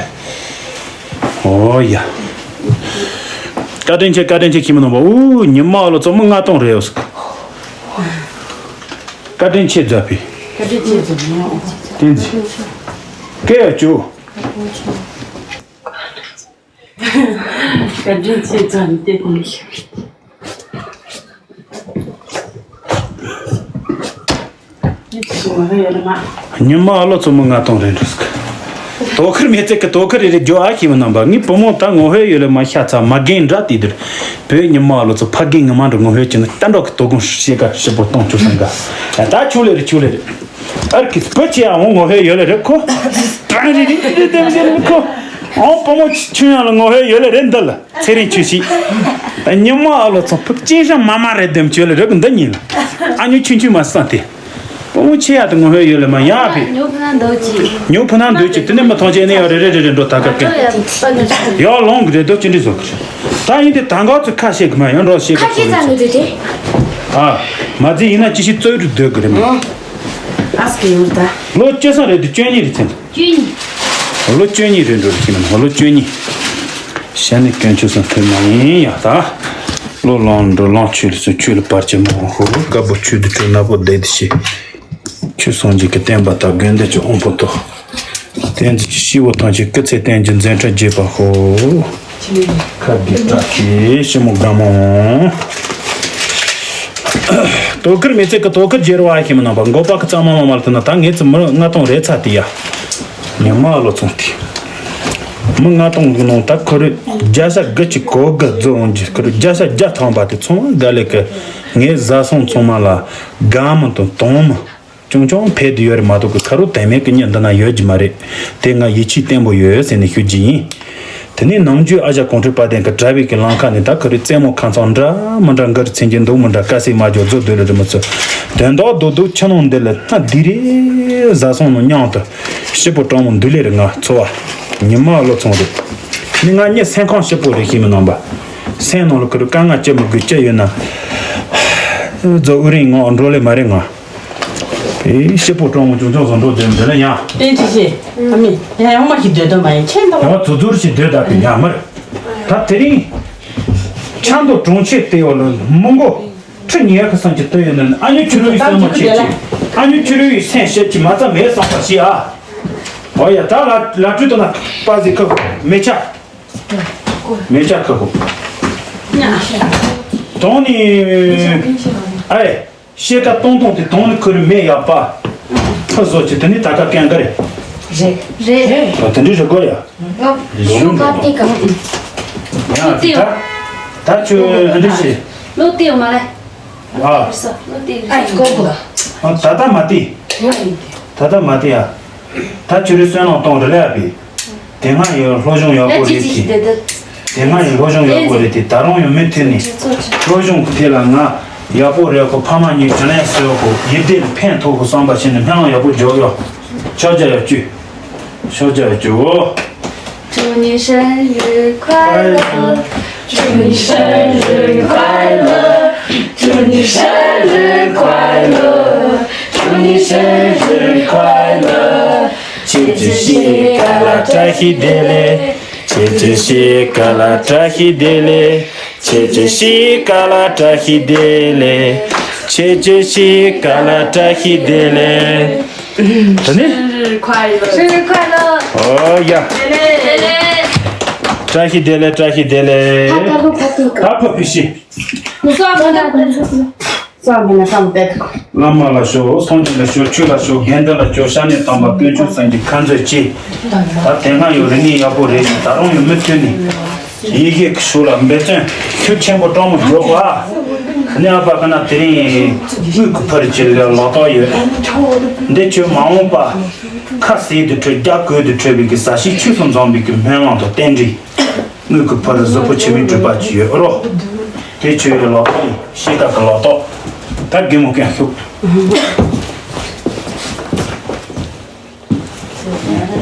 ཨོ་ཡ། བཀའ་དྲིན་ཆེ་བཀའ་དྲིན་ཆེ་ཁྱིམ་ནང་པ་ཨུ་ཉི་མ་ཨོ་ལོ་ཚོ་མི་ལྔ་སྟོང་རེད་ཨོ་སི། བཀའ་དྲིན་ཆེ་མཛད་པའི། བཀའ་དྲིན་ཆེ་མཛད་པའི། བཀའ་དྲིན་ཆེ་མཛད་པའི། བཀའ་དྲིན་ཆེ་ཙམ་དེ་དུང་ཞིག་ཉི་མ་ཨ་ལོ་ཚོ་མི་ལྔ་སྟོང་རེད་འགྲོ་སྐ། དོ་ཁུར་མེད་ཚེ་གི་དོ་ཁུར་རེ་རེ་རྒྱོ་ཨ་ཁྱིམ་ནང་པ་ངའི་བུ་མོ་ད་ངོ་ཧོལ་ཡོད་ལེ་མ་ཤ་ཚ་མ་རྒན་འདྲ་དེ་དུར། བོད་ཉི་མ་ཨ་ལོ་ཚོ་ཕ་རྒན་ངི་མ་འགྲོ་ངོ་ཧོལ་གྱི་ནི་ད་འགྲོ་གི་དོ་དགོང་ཤེས་ཀ་ཤི་པོ་གཏོང་བཅུག་སང་ག་ད་ཆུ་ལེ་རེ་ཆུ་ལེ་རེ། ཨར་ཀི་སྤུ་ཆེ་ཨ་འོང་ངོ་ཧོལ་ཡོད་ལེ་རེ་ཁོ། ཏྲང་རི་རི་རི་རི་དེ་མི་དེ་མི་ཁོ། ཨོང་བུ་མོ་ཆུ་ཡང་ལ་ངོ་ཧོལ་ཡོད་ལེ་རེ་འདི་ལ། ཚེ་རིང་ཆུ་ཤིག་ཉི་མ་ཨ་ལོ་ཚོ་ཕུབ་ཅན་ཤ་མ་མ་རེད་དེམ་ཆོས་ལ་རེ་གི་འདི་ཉིན་ལ། ཨ་ཉུ་ཆུན་ཆུན་མ་སང་སྟེ། བུ་མོ་ཆེ་ཡ་དེ་ངོ་ཧོལ་ཡོད་ལེ་མ་ཡ་ཕི། ཉོ་ཕུ་ན་འདོད་ཅི། ཉོ་ཕུ་ན་འདོད་ཅི་དེ་ནས་མི་ཐོང་ཆེ་ནས་ཡ་རེ་རེ་རེ་རེ་འགྲོ་ད་ག་གི། ཡ་ལོང་གི་རེད་དོ་ཅི་འདྲི་བཟོ་གི་རེད། ད་ཡིན་དེ་ད་འགག་ཚོ་ཁ་ཤས་གི་མ་ཡང་འགྲོ་ཤེས་གི་ཁ་ཤས་ཚ་ནུ་དེ་དེ། ཨ། མ་ཚེ་ཡིན་ན་ཅི་ཞིག་རྩོད་རུ་སྡོད་གི་རེད་མ། ཨ་སྐད་ཡོད་ད། ལོ་བཅུ་སང་རེད་དེ་བཅུ་གཉིས་རེད་ཚེ། བཅུ་གཉིས། ལོ་བཅུ་གཉིས་རེད་འགྲོ་རེད་ཁྱིམ་ནང་ལོ་བཅུ་གཉིས། ཤ་ནི་སྐྱོན་ཆུ་སང་ཐོན་མ་ཡིན་ཡ་ད། ལོ་ལོང་འགྲོ་ལོང་ཆུ་ལ་སུ་ཆུ་ལ་བར་ཆད་མ་འོང་ཧོ་དཀར་པོ་ཆུ་དུ་ཆུ་ནག་པོ་བསྡད་དེ་ཤི། ཆུ་སོང་རྗེས་ཀྱི་བསྟན་པ་དང་དགོན་སྡེ་གྱི་དབང་པོ་ཏོ། བསྟན་འཛིན་གྱི་ཤི་བོ་ཐམས་ཅད་སྐུ་ཚེ་བརྟན་ཅིང་མཛད་འཕྲིན་རྒྱས་པ་ཤོག་ཁ་བདེ་བཀྲ་ཤིས་ཤི་མོ་དགའ་མོ། དོ་ཁུར་མི་ཚེ་གི་དོ་ཁུར་རྒྱལ་བ་ཨ་ཁྱིམ་ནང་པ་མགོ་པ་གི་གཙང་མ་མ་མ་ལ་ཐུན་ན་ད་ངེད་ཚོ་མི་ལྔ་སྟོང་རེ་ཚ་དེ་ཡ། ཉི་མ་ལོ་ཚོང་དེ། མི་ལྔ་སྟོང་གི་ནང་ད་ཁོ་རེ་བརྒྱ་ཆ་དགུ་གཅིག་གོ་དགུ་རྫོགས་འོང་གི། ཁོ་རེ་བརྒྱ་ཆ་བརྒྱ་ཐམ་པ་དེ་ཚང་མ་དགའ་ལེ་གི། ངའི་བཟའ་ཚང་ཚང་མ་ལ་དགའ་མི་དང་དུང་མི། ཅུང་ཅུང་ཕེབས་བསྡད་ཡོད་རེད་མ་གཏོགས་ཀྱི་ཁ་རོག་དེ་མེད་ཀྱི་མྱི་འདི་ན་ཡོད་ཀྱི་མ་རེད། དེ་ང་ཡིད་ཆེས་བརྟན་པོ་ཡོད་ཟེར་ནས་ཞུ་རྒྱུ་ཡིན། དེ་ནས་ནམ་རྒྱུན་ཨ་ཞང་གོང་ཁྲོས་དཔལ་ལྡན་གྱི་གྲྭ་པའི་གི་ལམ་ཁ་ནས་ད་ཁོ་རེ་རྩེད་མོ་ཁ་མཚམས་འདྲ་མི་འདྲ་འགར་ཚིན་གྱི་འདུག་མི་འདྲ་དཀའ་སེ་མ་འཇོག་རྫོགས་སྡོད་ལེ་རེད་མི་ཚོ། དོན་དག་རྡོག་རྡོག་ཆུ་ནང་འདི་ལ་སྣ་བདེ་རེད། བཟའ་ཚང་ནང་མཉམ་དུ་སྐྱིད་པོ་གྲང་མོ་འདུག་ལེ་རེད། ང་འཚོ་བ་ཉི་མ་ལོ་ཚང་རེད། ནི་ང་གཉིད་སེམས་ཁམས་སྐྱིད་པོ་རེད་ཤེས་མི་ནང་པ། སེམས་ནང་ལ་ཁོ་རེ་དཀའ་ངལ་ཅི་མི་དགོས་ཅི་ཡོད་ན། རྫོགས་ཨུ་རིང་ངང་འགྲོ་ལེ་མ་རེད་ང་། ཨེ་སྐྱིད་པོ་གྲང་མོ་ཅུང་ཅུང་བཟོ་འགྲོ་དེ་འདི་ལ་ཡང་། ཏན་ཅི་ཤེས། ཨ་མི། ཡང་ཡང་མ་ཞིག་སྡོད་དོ་མ་ཡིན་ཁྱེད་འདོ། ཡང་ཙུ་ཙུར་ཞིག་སྡོད་ད་པའི་ཡང་མར། ད་དེ་རིང་། ཆབ་མདོ་གྲོང་ཁྱེར་ལྟེ་བ་ལ་མི་མགོ་ཁྲི་ཉི་ཤུ་སང་གི་ལྟོས་ཡོད་ན་ཨ་ཉུ་ཆུ་རུའི་སེམས་མ་ཆེ་ཆེ། ཨ་ཉུ་ཆུ་རུའི་སེམས་ཤེས་ཀྱི་མ་རྩ་མེད་སོང་པ་ཞིག་ཨ། འོ་ཡ་ད་ལ་ལ་ཁྲུ་དུ་ན་པ་ཟི་ཁ་མེ་ཆ། མེ་ལྕགས་ཁ་ཁོ། དོང་ནི། ཨེ། ཤེལ་ཀ་སྟོང་སྟོང་དེ་དོང་ནི་ཁུར་མེ་ཡག་པ། ཁ་བཟོ་ཆེ་དེ་ནི་ད་ཀ་ཀན་ཀ་རེད། རེད། རེད། ད་དེ་འདྲི་རེད་གོ་ཡ། ཤོ་ཀ་ཏི་ཀ་ཡ་ད། ད་ཁྱོད་ཨ་འདྲི་ཞེས། ལོ་ཏི་ཡོ་མ་ལེ། ཨ། ལོ་ཏི་ཡོ། ཨ་ད་ད་མ་ཏི། ད་ད་མ་ཏི་ཡ། ད་ཁྱོད་རི་སོན་ནང་གཏོང་རེ་ལས་ཨ་པི། དེ་སྔ་ཡི་སློབ་སྦྱོང་ཡག་པོ་རེད་དེ། དེ་སྔ་ཡི་སློབ་སྦྱོང་ཡག་པོ་རེད་དེ་ད་རུང་ཡང་མུ་མཐུད་ནས་སློབ་སྦྱོང་གི་ཐད་ལ་ང་ཡག་པོ་རེད་ཁོ་ཕ་མ་གཉིས་དྲིན་ལན་གསོས་ཁོ་ཡིད་བདེ་ལ་ཕན་ཐོགས་ཁོ་བསམ་པ་བྱས་ནས་སྨོན་ལམ་ཡག་པོ་རྒྱོབ་ཡོད། ཕྱག་རྒྱ་ཡག་བཅུ། ཕྱག་རྒྱ་ཡག་བཅུ་འོ། 祝你生日快乐，祝你生日快乐，祝你生日快乐，祝你生日快乐。 ཁྱེད་ཀྱི་ཤི་ཀ་ལ་བཀྲ་ཤིས་བདེ་ལེགས། ཁྱེད་ཀྱི་ཤི་ཀ་ལ་བཀྲ་ཤིས་བདེ་ལེགས། ཁྱེད་ཀྱི་ཤི་ཀ་ལ་བཀྲ་ཤིས་བདེ་ལེགས། ཁྱེད་ཀྱི་ཤི་ཀ་ལ་བཀྲ་ཤིས་བདེ་ལེགས། ད་ནི། 生日快乐！生日快乐！ ཨོ་ཡ། བདེ་ལེགས། བཀྲ་ཤིས་བདེ་ལེགས་བཀྲ་ཤིས་བདེ་ལེགས། ད་ཕ་ཕུ་ཤི། བླ་མ་ལ་ཞོག་སངས་རྒྱས་ལ་ཞོག་ཆོས་ལ་ཞོག་དགེ་འདུན་ལ་ཞོག་ཤ་ནས་དམ་པ་དཀོན་མཆོག་སངས་རྒྱས་ཁ་འཛོལ་ཅི། ད་དེ་སྔ་ཡོད་རིག་གནས་ཡག་པོ་རེད་ཅིང་ད་རུང་ཡང་མུ་མཐུད་ནས་ཡེ་ཤེས་ཀྱི་ཕྱོགས་ལ་འབད་བརྩོན་ཤུགས་ཆེན་པོ་སྤྲང་མོ་རྒྱོབ་པ། ནི་ཨ་ཕ་ཁ་ན་དེ་རིང་དངུལ་གྱི་ཕུར་གྱི་ལ་ལག་རྟགས་ཡོད། འདི་ཁྱོད་མ་འོངས་པ་ཁ་ཟས་དུ་འཕྲོད་རྒྱ་གོས་དུ་འཕྲོད་པའི་གི་ཟ་ཞིང་ཆོས་སུ་འཛོམས་པའི་གི་སྨོན་ལམ་དང་རྟེན་འབྲེལ། དངུལ་གྱི་ཕུར་གཟུགས་པོ་ཆེ་བའི་སྒྲུབ་པ་ཅི་ཡོད་རོ། དེ་ཆོས་ཡོད་ལག་རྟགས་ཡིན་ཤེས་ཀ་གི་ལག་རྟགས། ད་རྒན་མོ་ཀན་ཤུགས།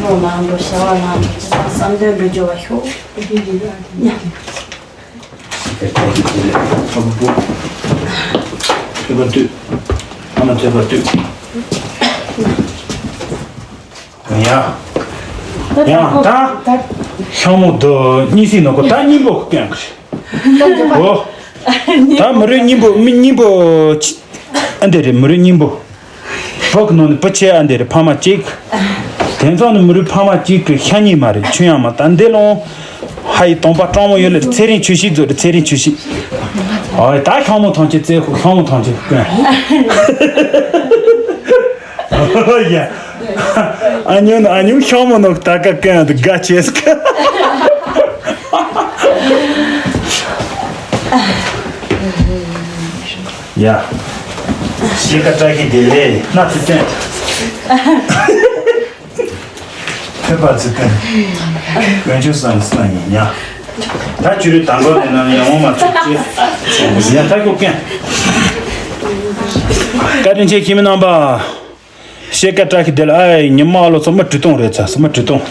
ལོ་མང་པོ་ཤ་བ་ལང་ཅི་བསམ་དོན་འགྲུབ་འགྱུར་བ་ཤོག་ཐོད་པ་བཏུད། ཨ་མ་ཐོད་པ་བཏུད། ཡ། ཡ་ད། ཤང་མོ་དུ་གཉིས་སྲིད་ནོ་གོ་ད་གཉིས་པོ་ཀན་ཤི། ཨོ། ད་མི་རུ་གཉིས་པོ་མི་གཉིས་པོ་ཨ་འདི་རེད་མི་རུ་གཉིས་པོ། བོད་ཀྱི་ནང་ནས་བུ་ཆེ་ཨ་འདི་རེད་ཕ་མ་གཅིག་དེང་སང་ནི་མི་རུ་ཕ་མ་གཅིག་གི་ཤ་གཉིས་མ་རེད་ཆུ་ཡང་མ་ད་འདི་ལོང་། ཧ་ཡི་དོང་པ་སྤྲང་མོ་ཡོད་ལེ་ཚེ་རིང་ཆུ་ཤིག་རྫོགས་རེད་ཚེ་རིང་ཆུ་ཤིག་ཨོ་ད་ཤང་མོ་ཐང་ཆེ་ཙེ་ཤང་མོ་ཐང་ཆེ་ཀོན། ཨོ་ཡ། ཨ་ཉོན་ཨ་ཉོན་ཤོག་མོ་ནོག་ད་ཀ་ཀན་དུ་དགའ་ཆེས་ཀ་ཡ། ཤེས་ཀ་བཀྲ་ཤིས་བདེ་ལེགས་སྣ་ཚུལ་སྟོན། ཐོད་པ་ཚུལ་སྟོན། དཀོན་མཆོག་སངས་སངས་ཡིན་ཉ། ད་ཆུ་རུད་དང་པོ་ནས་ན་ཡང་མ་ཚུགས་ཅེས། ཡ་ད་ཀོ་ཀན། བཀའ་དྲིན་ཆེ་ཁྱིམ་མི་རྣམ་པ། ཤེས་ཀ་བཀྲ་ཤིས་བདེ་ལ་ཨའི་ཉི་མ་ལོ་ཚོ་མི་གྲུ་སྟོང་རེད་ཚ་མི་གྲུ་སྟོང་།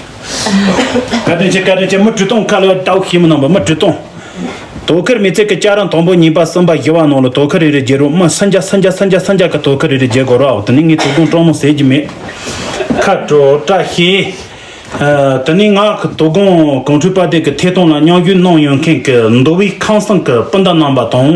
བཀའ་དྲིན་ཆེ་བཀའ་དྲིན་ཆེ་མི་གྲུ་སྟོང་ཁ་ལོ་ཏའུ་ཤི་མི་ནང་པ་མི་གྲུ་སྟོང་། དོ་ཁུར་མི་ཚེ་གི་བཅའ་རང་དང་པོ་གཉིས་པ་གསུམ་པ་བཞི་བ་ནང་ལ་དོ་ཁུར་རེ་རེ་བརྗེ་རོགས་མི་སུམ་བརྒྱ་སུམ་བརྒྱ་སུམ་བརྒྱ་སུམ་བརྒྱ་གི་དོ་ཁུར་རེ་རེ་བརྗེ་དགོས་རོགས་དེ་ནི་ངའི་དོ་དགོང་སྤྲང་མོ་ཟེར་གྱི་མེད། ཁ་དྲོ་བཀྲ་ཤིས། དེ་ནས་ང་གི་དོ་དགོང་གངས་ཁྲོད་དཔལ་ལྡན་གྱི་ཐད་གཏོང་ལ་མཉམ་ཞུགས་གནང་ཡོད་མཁན་གྱི་མདོ་དབུས་ཁམས་གསུམ་གྱི་སྤུན་ཟླ་རྣམ་པ་དང་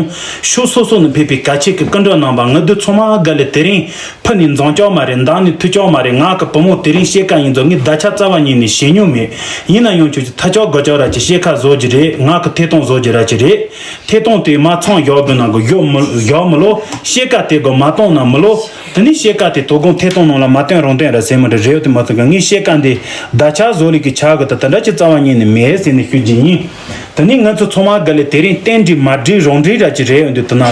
ཕྱོགས་སོ་སོ་ནས་ཕེབས་པའི་གལ་ཆེ་གི་སྐུ་མགྲོན་རྣམ་པ་ང་འདི་ཚང་མ་དགའ་ལས་དེ་རིང་ཕུ་ནས་འཛོམས་ཀྱག་མ་རེད་མདང་ནས་ཐུག་ཀྱག་མ་རེད། ང་གི་བུ་མོ་དེ་རིང་ཤེས་ཀ་ཡིན་ཙང་ངས་ད་ཆ་རྩ་བ་ཉིད་ནས་ཞེད་སྙིང་མེད། ཡིན་ན་ཡང་ཁྱོད་ཀྱི་ཐ་ཆག་དགོད་ཆག་ར་ཅིག་ཤེས་ཁ་བཟོ་རྒྱུ་རེད། ང་གི་ཐད་གཏོང་བཟོ་རྒྱུ་ར་ཅིག་རེད། ཐད་གཏོང་དེ་མ་ཚང་བཞག་དགོས་ན་གི་བཞག་མི་བཞག་མི་ལོ། ཤེས་ཀ་དེ་གི་མ་གཏོང་ན་མི་ལོ། དེ་ནས་ཤེས་ཀ་དེ་དོ་དགོང་ཐད་གཏོང་ནང་ལ་མ་བཏོན་རང་བཏོན་ར་ཟེར་མི་འདྲ་རེད་དེ་མ་ཚང་གི་ངས་ཤེས་ཀ་འདི་ད་ ད་ཆ་བཟོ་ལས་ཀྱི་ཆ་གི་ད་དེ་འདྲ་ཅིག་རྩ་བ་ཉིད་ནས་མེད་ཟེར་ནས་ཞུ་རྒྱུ་ཡིན། དེ་ནས་ང་ཚོ་ཚང་མ་ག་ལེ་དེ་རིང་རྟེན་འབྲེལ་མ་འགྲིག་རང་འགྲིག་ར་ཅིག་རེད་ཡོང་དུས་དེ་ན་ལ།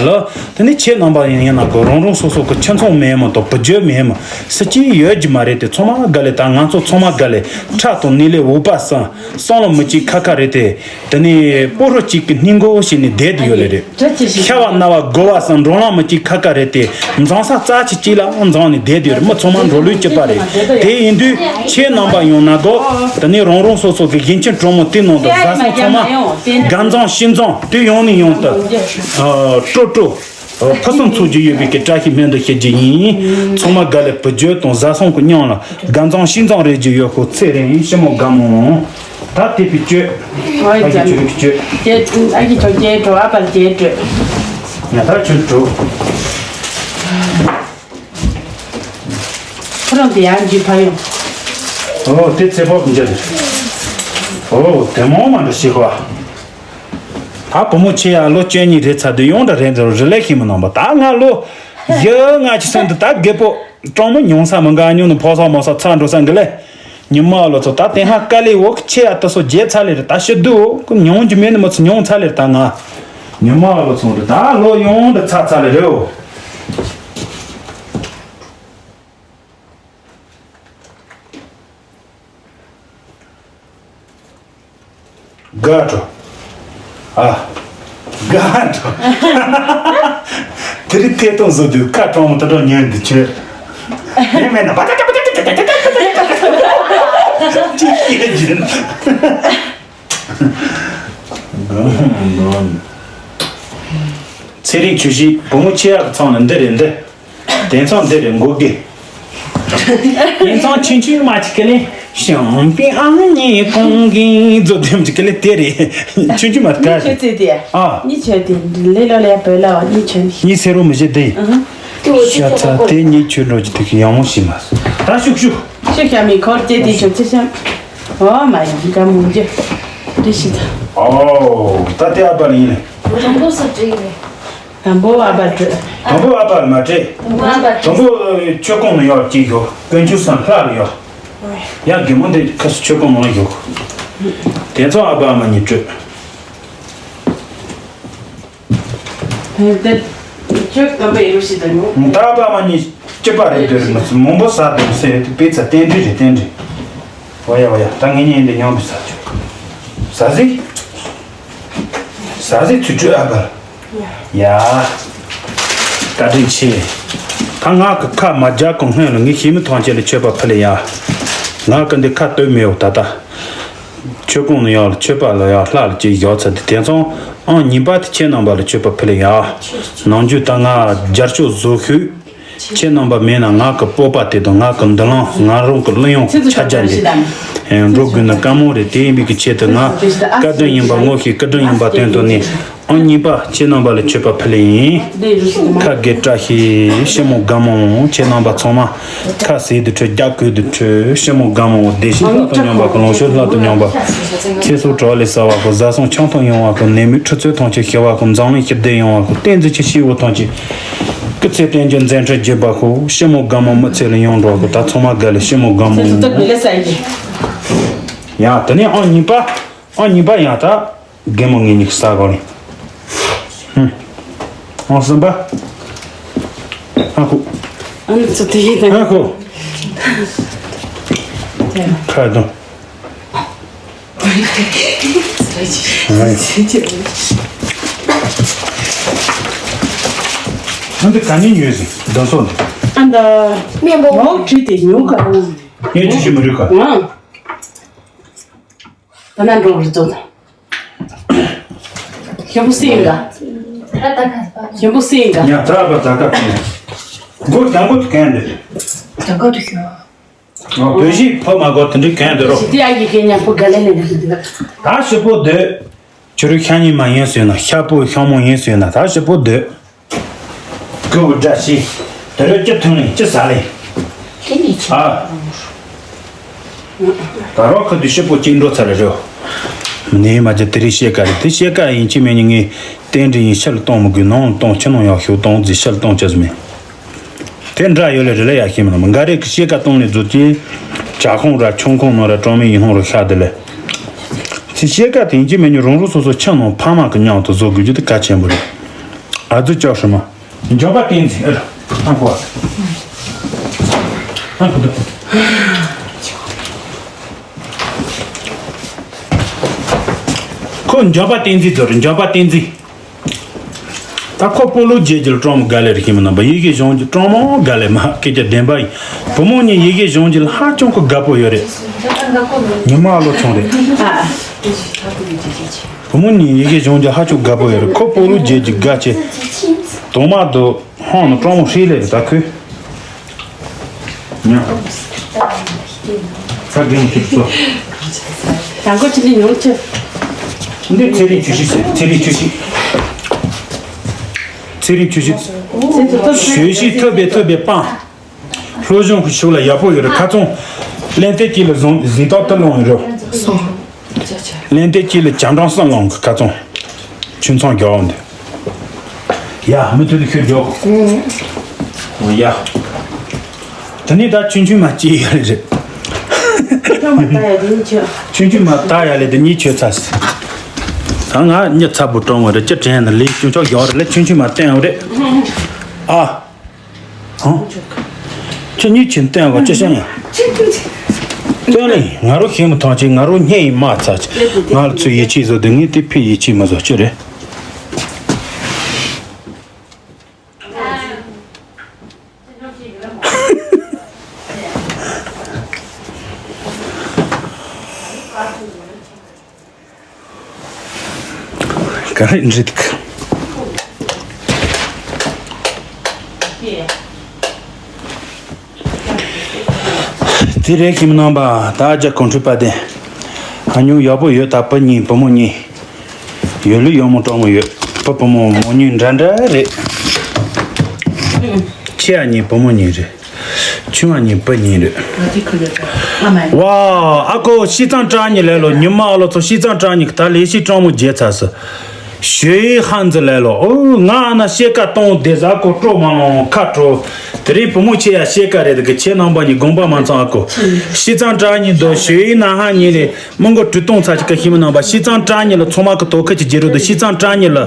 དེ་ནས་ཁྱེད་རྣམ་པ་ཡིན་ཡིན་ན་གི་རང་རང་སོ་སོ་གི་ཁྱིམ་ཚང་མེད་མ་གཏོགས་བུ་རྒྱུད་མེད་མ་སུ་གཅིག་ཡོད་ཀྱི་མ་རེད་དེ། ཚང་མ་ག་ལེ་ད་ང་ཚོ་ཚང་མ་ག་ལེ་ཁྲག་དང་ནི་ལས་འོ་པ་སང་སང་ལ་མི་གཅིག་ཁ་ཁ་རེད་དེ། དེ་ནས་སྤོ་རོ་གཅིག་གི་སྙིང་མགོ་བྱས་ནས་བསྡད་དུ་ཡོད་ལེ་རེད། ཤ་བ་ན་བ་དགོ་བ་སང་འགྲོ་ལམ་མི་གཅིག་ཁ་ཁ་རེད་དེ། འཛང་ས་རྩ་ཆི་གཅིག་ལ་འཛང་ནས་བསྡད་དུ་ཡོད་རེད། མི་ཚང་མ་འགྲོ་ལུས་གཅིག་པ་རེད། དེ་ཡིན་དུས་ཁྱེད་རྣམ་པ་ཡོང་ན་གོ། དེ་ནས་རང་རང་སོ་སོ་གི་གཞིས་ཆགས་གྲོང་མི་དེ་ནང་དུ་བཟའ་ཚང་ཚང་མ་དགའ་འཛང་ཤིན་འཛང་དུས་ཡོང་ནས་ཡོང་དུ་སྤྲོ་སྤྲོ། ཕུན་སུམ་ཚོགས་རྒྱུ་ཡོད་པའི་གི་བཀྲ་ཤིས་སྨོན་འདུན་ཞུ་རྒྱུ་ཡིན། ཚང་མ་ག་ལེ་བུ་རྒྱུད་དང་བཟའ་ཚང་གི་མཉམ་ལ་དགའ་འཛང་ཤིན་འཛང་རེད་རྒྱུ་ཡོད་ཁོ་ཚེ་རིང་ཞི་མོ་དགའ་མོ། ད་དེ་བི་བཅོས། ཨ་ཡི་ཨ་ཀྱི་ཅམ་ཆུ་རིག་བཅོས། ཨ་ཀྱི་ཆོ་ཀྱེ་འགྲོ་ཨ་པར་ཀྱེ་འགྲོ། ང་ད་ཆུ་འགྲོ། ཁོ་རང་དེ་ཡང་འཇུ་ཕ་ཡོང་། ཨོ་དེ་ཚེ་ཕོག་འཇལ། ཨོ་དེ་མོ་མ་འདྲ་ཞིག་བ། ད་བུ་མོ་ཆེ་ཡ་ལོ་བཅུ་གཉིས་རེད་ཚར་དུས་ཡོང་འདྲ་རེད་འདྲ་རི་ལས་ཤིང་མི་ནང་པ། ད་ང་ལོ་བཞི་ལྔ་ཅིག་སོང་དུས་ད་རྒད་པོ་གྲོང་མི་ཉུང་ས་མི་འགའ་ཉུང་ནས་ཕོ་ས་མོ་ས་ཚ་འགྲོ་ས་འགི་ལས། ཉི་མ་ལོ་ཚོ་ད་དེ་ཧ་དཀའ་ལས་འོག་ཆེ་ཡ་ད་སོ་རྒྱལ་ཚ་ལེ་རེད། ད་ཤི་དུ་འོག་ཉུང་རྒྱུ་མེད་ནི་མི་ཚོ་ཉུང་ཚ་ལེ་རེད། ད་ང་ཉི་མ་ལོ་ཚོ་རེད། ད་ལོ་ཡོང་འདྲ་ཚ་ཚ་ལེ་རེད་འོ། དགའ་འགྲོ། ཨ། དགའ་འགྲོ། དེ་རིང་ཐད་གཏོང་བཟོ་དུས་ཁ་གྲོང་མོ་ད་གྲོང་ཉན་འདི་ཆོས། ཡིན་མེད་ན་བ་ཏ་ཏ་བ་ཏ་ཏ་ཏ་ཏ་ཏ་ཅི་ཤེས་ཀྱི་ཡིན། ཚེ་རིང་ཆུ་བཞི་བུ་མོ་ཆེ་ཡག་གི་ཚང་ལ་འདི་རེད་འདི། དེང་སང་འདི་རེད་མགོ་དགེ། དེང་སང་ཆུང་ཆུང་མ་ཅིག་གི་ལས་ཞང་པི་ཨང་ཉི་ཀོང་གིན་མཛོ་དེམ་ཅིག་གི་ལས་དེ་རེད། ཆུང་ཆུང་མ་ག་རེད། ཆོས་ཚེ་དེ་ཨ། གཉིས་ཆོས་དེ་ལེ་ལོ་ལེ་བོད་ལ་བ་གཉིས་ཆོས་ནི། གཉིས་ཚེ་རོ་མི་བཞི་དེ་ཡིན། ཤ་ཚ་དེ་གཉིས་ཆོས་འགྲོ་གི་དེ་གི་ཡང་མོ་ཞིག་མ། ད་ཤུག་ཤུག་ཤུག་ཤ་མི་འཁོར་དེ་དེ་ཆོས་ཚེ་ཤམ། ཨོ་མ་ཡང་འགའ་མོ་རྒྱུ་དེ་ཤི་ད། ཨོ་ད་དེ་ཨ་པ་ལ་ཡིན་ལེ། དང་པོ་ས་བྲིས་ནས། དང་པོ་ཨ་པ་བྲིས། དང་པོ་ཨ་པ་ལ་མ་བྲིས། དང་པོ་ཨ་པ་བྲིས། དང་པོ་ཆོས་ཀོང་ནས་ཡོད་ཅིག་ཡོད། དཀོན་མཆོག་སམ་ལྷ་ལ་ཡོད། ཡང་རྒན་མོ་འདི་ཁ་སི་ཆོས་ཀོང་ནང་ལ་ཡོད། དེ་ཚོ་ཨ་པ་ཨ་མ་གཉིས་བྲིས། དེ་ཁྱོད་སྟོན་པའི་རུ་ཞིག་དང་ཉུང་། ད་ཨ་པ་ཨ་མ་གཉིས་སྐྱིད་པ་རེད་འདོད་རེད། མ་སུ་མང་པོ་ཟ་དང་ཟེར་དེ་དཔེ་ཚ་རྟེན་འབྲེལ་རེད་རྟེན་འབྲེལ། ཨོ་ཡ་ཨོ་ཡ་ད་ངེད་གཉིས་འདི་མཉམ་དུ་ཟ་ཆོག་ཟ་ཟིག་ཟ་ཟིག་ཚུར་སྤྲོད་ཨ་པ། ཡ། བཀའ་དྲིན་ཆེ། ད་ང་གི་ཁ་མ་རྒྱག་གོང་སྔོན་ལ་ངས་ཤེས་མི་ཐང་ཆེན་ལ་མཆོད་པ་ཕུལ་ལེ་ཡ། ང་གི་འདི་ཁ་སྟོད་མེའོ་ད་ལྟ། ཆོས་ཀོང་ནས་ཡང་ལ་མཆོད་པ་ལ་ཡང་ལྷ་ལ་ཅིག་བཞག་ཚར་དུས་དེང་སང་ཨང་གཉིས་པ་དེ་ཁྱེད་རྣམ་པ་ལ་མཆོད་པ་ཕུལ་ལེ་ཡ། ནང་རྒྱུད་ད་ང་རྒྱར་ཤོག་བཟོ་ཤུགས། ཁྱེད་རྣམ་པ་མེད་ན་ང་གི་སྤོབས་པ་དེ་དང་ང་གི་མདུན་ལམ་ང་རང་གི་གླུ་དབྱངས་ཆ་རྒྱ་འདི་འགྲོ་དགོས་ན་དཀའ་མོ་རེད། དེ་ཡིན་པའི་གི་ཆེད་དུ་ང་བཀའ་དྲིན་ཡིན་པ་ངོ་ཤེས་བཀའ་དྲིན་ཡིན་པ་དོན་དུ་ནི་ཨང་གཉིས་པ་ཁྱེད་རྣམ་པ་ལ་མཆོད་པ་ཕུལ་ལེ་ཡིན། ཁ་དགེ་བཀྲ་ཤིས་ཞི་མོ་དགའ་མོ་ཁྱེད་རྣམ་པ་ཚང་མ་ཁ་ཟས་དུ་ཁྲོད་རྒྱ་གོས་དུ་ཁྲོད་ཞི་མོ་དགའ་མོ་བདེ་སྐྱིད་ལྷ་དང་མཉམ་པ་གི་ལོངས་སྤྱོད་ལྷ་དང་མཉམ་པ་ཚེ་སྲོག་བྲོ་བ་ལས་གསལ་བ་གི་བཟའ་ཚང་ཆང་ཐུང་ཡོང་བ་གི་ནད་མེད་ཁྲི་ཚོའི་ཐང་ཆེན་ཞི་བ་གི་འཛམ་གླིང་ཞི་བདེ་ཡོང་བ་གི་བསྟན་འཛིན་གྱི་སྐྱེས་བུ་ཐང་ཆེན། སྐུ་ཚེ་བརྟན་གྱུར་མཛད་འཕྲིན་རྒྱས་པ་ཤོག་ཞི་མོ་དགའ་མོ་མི་ཚེ་ལ་ཡོང་འགྲོ་གི་ད་ཚང་མ་དགའ་ལེ་ཞི་མོ་དགའ་མོ། ཡང་དེ་ནས་ཨང་གཉིས་པ་ཨང་གཉིས་པ་ཡང་ད་རྒན་མོ་ངེད་གཉིས་ཀྱི་ས་གོ་ནས་ཨང་གསུམ་པ་ཨ་ཁུ་ཨ་ནི་ཚོ་དེ་ཡིན་ཨ་ཁུ་ཁ་དང་། ཨ་འདི་ག་ནས་ཉོས་ཟིན་གདོན་སོགས་འདི། ཨ་འདི་སྨན་པོ་མོག་བྲིས་ཏེ་ཉོ་ག་ངས་ཆུ་ཞིག་མི་རིག་ག་ཨང་། ད་ན་འགྲོ་རི་ཙོ་དང་། ཞིམ་པོ་སྲིད་ཡིན་ག་ཞིམ་པོ་སྲིད་ཡིན་ག་ཉ་ད་པ་ད་ག་ཕན། མགོ་དང་པོ་དུ་གན་འདི། དང་པོ་དུ་ཤོག་བོད་བཞི་ཕོ་མ་གོ་དེ་འདྲའི་གན་འདི་རོ། ཞི་དེ་ཨ་ཡི་གེ་ཉག་པོ་ག་ལེ་ལེ་ལེ་འདི་ག་ད་ཞི་པོ་འདོད། ཁྱོད་རང་ཤ་ཉེ་མ་ཡིན་ཟེར་ན་ཤ་པོ་ཤ་མོ་ཡིན་ཟེར་ན་ད་ཞི་པོ་འདོད། ཀུ་བུ་བཀྲ་ཤིས། དེ་རུ་ཅི་ཐུང་ནས་ཅི་ཟ་ལེ། ཁྱེད་ནས་ཅི། ཨ། ད་རོགས་ཁ་དུ་ཞི་པོ་གཅིག་འགྲོ་ཚར་རེད་རོ། ནས་མ་ཅི་དེ་རིང་ཤེལ་ཀ་རེད་དེ་ཤེལ་ཀ་ཡིན་གཅིག་མིན་གཉིས་ངས་རྟེན་འབྲེལ་ཡིན་ཕྱི་ལ་གཏོང་མི་དགོས་ནང་ལ་གཏོང་ཕྱི་ནང་ཡག་ཤོས་གཏོང་རྫི་ཕྱི་ལ་གཏོང་ཅི་ཟེར་མེད། དེ་འདྲ་ཡོད་ལེ་རེད་ལ་ཡག་ཤོས་མིན་ནམ་འགའ་རེ་གི་ཤེལ་ཀ་གཏོང་ལེ་རྫུ་ཅི། ཇ་ཁང་ར་ཆང་ཁང་ནང་ར་གྲོགས་མོ་ཡིན་ཧོང་རུ་ཤ་དེ་ལས། ཚེ་ཤེལ་དཀར་དེ་ཡིན་གཅིག་མིན་གཉིས་རང་རང་སོ་སོ་ཁྱིམ་ནང་ཕ་མ་གི་མཉམ་དུ་བཟོ་དགོས་རྒྱུ་དེ་གལ་ཆེན་པོ་རེད། ཨ་ཙི་ཅག་ཧྲི་མ། འཇམ་པ་བསྟན་འཛིན་ཨེ་ར། ཨ་ཁོ། ཨ་ཁོ་དུ། ཁོ་འཇམ་པ་བསྟན་འཛིན་ཚོ་རེད། འཇམ་པ་བསྟན་འཛིན། ད་ཁོ་སྤོ་ལོ་རྒྱལ་གྱི་ལ་གྲོགས་མོ་དགའ་ལེ་རེད་ཤི་མི་ནང་པ་ཡི་གེ་གཞུང་གི་གྲོགས་མོ་དགའ་ལེ་མ་སྐད་ཆ་བདེན་པ་ཡིན། བུ་མོ་གཉིས་ཡི་གེ་གཞུང་གི་ལ་ཧ་ཅང་ཁོ་དགའ་པོ་ཡོད་རེད། ཉི་མ་ལོ་ཆུང་རེད། བུ་མོ་གཉིས་ཡི་གེ་གཞུང་གི་ཧ་ཅང་དགའ་པོ་ཡོད་རེད། ཁོ་སྤོ་ལོ་རྒྱལ་གྱི་དགའ་ཆེ། དོ་མ་དོ་ཧོང་ནི་གྲོགས་མོ་ཧྲི་ལེ་རེད་ད་ཁོས། ཉ། ཚ་གིང་ཁྱེར་སོ། དང་པོ་ཆི་ལི་ཉུང་ཆེ། འདི་ཚེ་རིང་ཆུ་བཞི་ཟེར། ཚེ་རིང་ཆུ་བཞི། ཚེ་རིང་ཆུ་བཞི། ཚེ་ཐུབ་ཐུབ་ཆུ་བཞི་ཐུབ་པའི་ཐུབ་པའི་སྤང་། ལྷོ་གཞུང་གི་ཕྱོགས་ལ་ཡག་པོ་ཡོད་རེད། ཁ་ཚོང་། ལན་ཏེ་ཀྱི་ལ་བཟུང་གཟིགས་རྟགས་ཏུ་ལོང་ཡོད་རེད། ལན་ཏེ་ཀྱི་ལ་བྱ་འབྲང་སང་ལོང་གི་ཁ་ཚོང་། ཆུ་ཚང་རྒྱག་འོང་དེ། ཡ་མི་ཐུབ་ཐུབ་ཤོད་རྒྱོག་ཨོ་ཡ། དེ་ནས་ད་ཆུན་ཆུན་མ་སྐྱེས་ཡ་རེད། ཆུན་ཆུན་མ་ལྟ་ཡ་ལེ་དེ་གཉིས་ཆོད་ཚ་སི། ད་ང་མྱི་ཚ་པོ་གྲོང་བ་རེད། ཅི་དྲན་ན་ལས་ཆུང་ཆོག་ཡོག་རེད་ལེ། ཆུན་ཆུན་མ་བསྟན་འོ་རེད། ཨ། ཧང་། ཁྱོད་གཉིས་ཆུན་བསྟན་བ་ཅི་བྱ་ཡ། བསྟན་ལེ་ང་རོ་ཤེས་མི་ཐང་ཆེ་ང་རོ་སྙད་ཡིན་མ་ཚ་ཆེ། ང་ལ་ཚོས་ཡིད་ཆེས་བཟོ་དེ་ངས་དེ་ཕི་ཡིད་ཆེས་མ་བཟོ་ཅི་རེད། ག་རེ་འདྲི་འདུག་དེ་རེད་ཁྱིམ་ནང་པ་ད་རྒྱ་གོང་ཁྲི་པ་དེ། ཨ་ཉུང་ཡག་པོ་ཡོད། ད་བུ་གཉིས་བུ་མོ་གཉིས། ཡོད་ལུས་ཡག་མོ་གྲོགས་མོ་ཡོད། བུ་བུ་མོ་མོ་གཉིས་འདྲ་འདྲ་རེད། ཆེ་ཨ་གཉིས་བུ་མོ་གཉིས་རེད། ཆུང་ཨ་གཉིས་བུ་གཉིས་རེད། ཝ། ཨ་ཁོ་ཤི་ཚང་བཀྲ་ཉི་ལེ་ལོ། ཉི་མ་ཨ་ལོ་ཚོ་ཤི་ཚང་བཀྲ་ཉི་ད་ལས་ཤི་གྲོགས་མོ་རྒྱལ་ཚ་སི། ཞོའི་ཧན་ཛི་ལེ་ལོ། ཨོ་ང་ཨ་ན་ཤེ་ཀ་གཏོང་བདེ་ཟ་ཁོ་སྤྲོ་མ་ལོང་ཁ་སྤྲོ། དེ་རིང་བུ་མོ་ཆེ་ཡ་ཤེ་ཀ་རེད་གི་ཆེ་ནང་པ་ཉི་དགོངས་པ་མ་ཚང་ཨ་ཁོ། ཤི་ཚང་བཀྲ་ཉི་དོ་ཞོའི་ན་ཧ་ཉི་ལེ། མི་མགོ་དྲུག་སྟོང་ཚ་ཅིག་གི་ཤི་མི་ནང་པ་ཤི་ཚང་བཀྲ་ཉི་ལ་ཚོང་མ་གི་དོ་ཁུ་ཅིག་བརྗེ་རུ་དུ་ཤི་ཚང་བཀྲ་ཉི་ལ།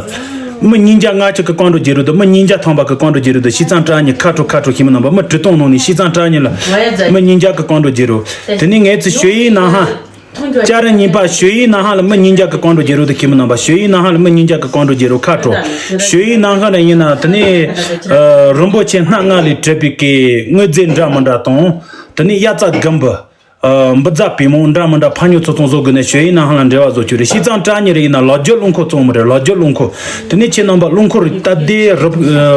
མི་ཉིན་རྒྱ་ལྔ་ཅིག་གི་བཀང་འགྲོ་བརྗེ་རུ་དུ་མི་ཉིན་རྒྱ་ཐམ་པ་གི་བཀང་འགྲོ་བརྗེ་རུ་དུ་ཤི་ཚང་བཀྲ་ཉི་ཁ་དྲོ་ཁ་དྲོ་ཤི་མི་ནང་པ་མི་དྲུག་སྟོང་ནང་ནས་ཤི་ཚང་བཀྲ་ཉི་ལ། མི་ཉིན་རྒྱ་གི་བཀང་འགྲོ་བརྗེ་རུ། དེ་ནས་ངས་ཚི་ཞོ་ཡི་ནང་ཧ། ཅ་ར་གཉིས་པ་ཞོ་ཡི་ནང་ཧ་ལ་མི་ཉིན་རྒྱ་གི་བཀང་འགྲོ་བརྗེ་རུ་དུ་ཤི་མི་ནང་པ་ཞོ་ཡི་ནང་ཧ་ལ་མི་ཉིན་རྒྱ་གི་བཀང་འགྲོ་བརྗེ་རུ་ཁ་དྲོ། ཞོ་ཡི་ནང་ཧ་ལ་ཡིན་ན་དེ་ནས། རིན་པོ་ཆེ་སྣ་ལྔ་ལས་གྲུབ་པའི་གི་དངོས་རྫས་འདྲ་མི་འདྲ་དང་། དེ་ནས་དབྱར་རྩྭ་དགུན་འབུ། ཨ། འབུ་རྫ་པུས་མོ་འདྲ་མི་འདྲ་ཕ་ཉོ་ཚོ་ཚོང་བཟོ་དགོས་ནས་ཞོ་ཡི་ནང་ཧ་ལ་འབྲེལ་བ་བཟོ་རྒྱུ་རེད། ཤི་ཚང་བཀྲ་ཉི་རེ་ཡིན་ན་ལོ་རྒྱུས་རླུང་འཁོར་བཙོང་མི་རེད། ལོ་རྒྱུས་རླུང་འཁོར། དེ་ནས་ཁྱེད་རྣམ་པ་རླུང་འཁོར་རེ་སྟབས་བདེ་རུ་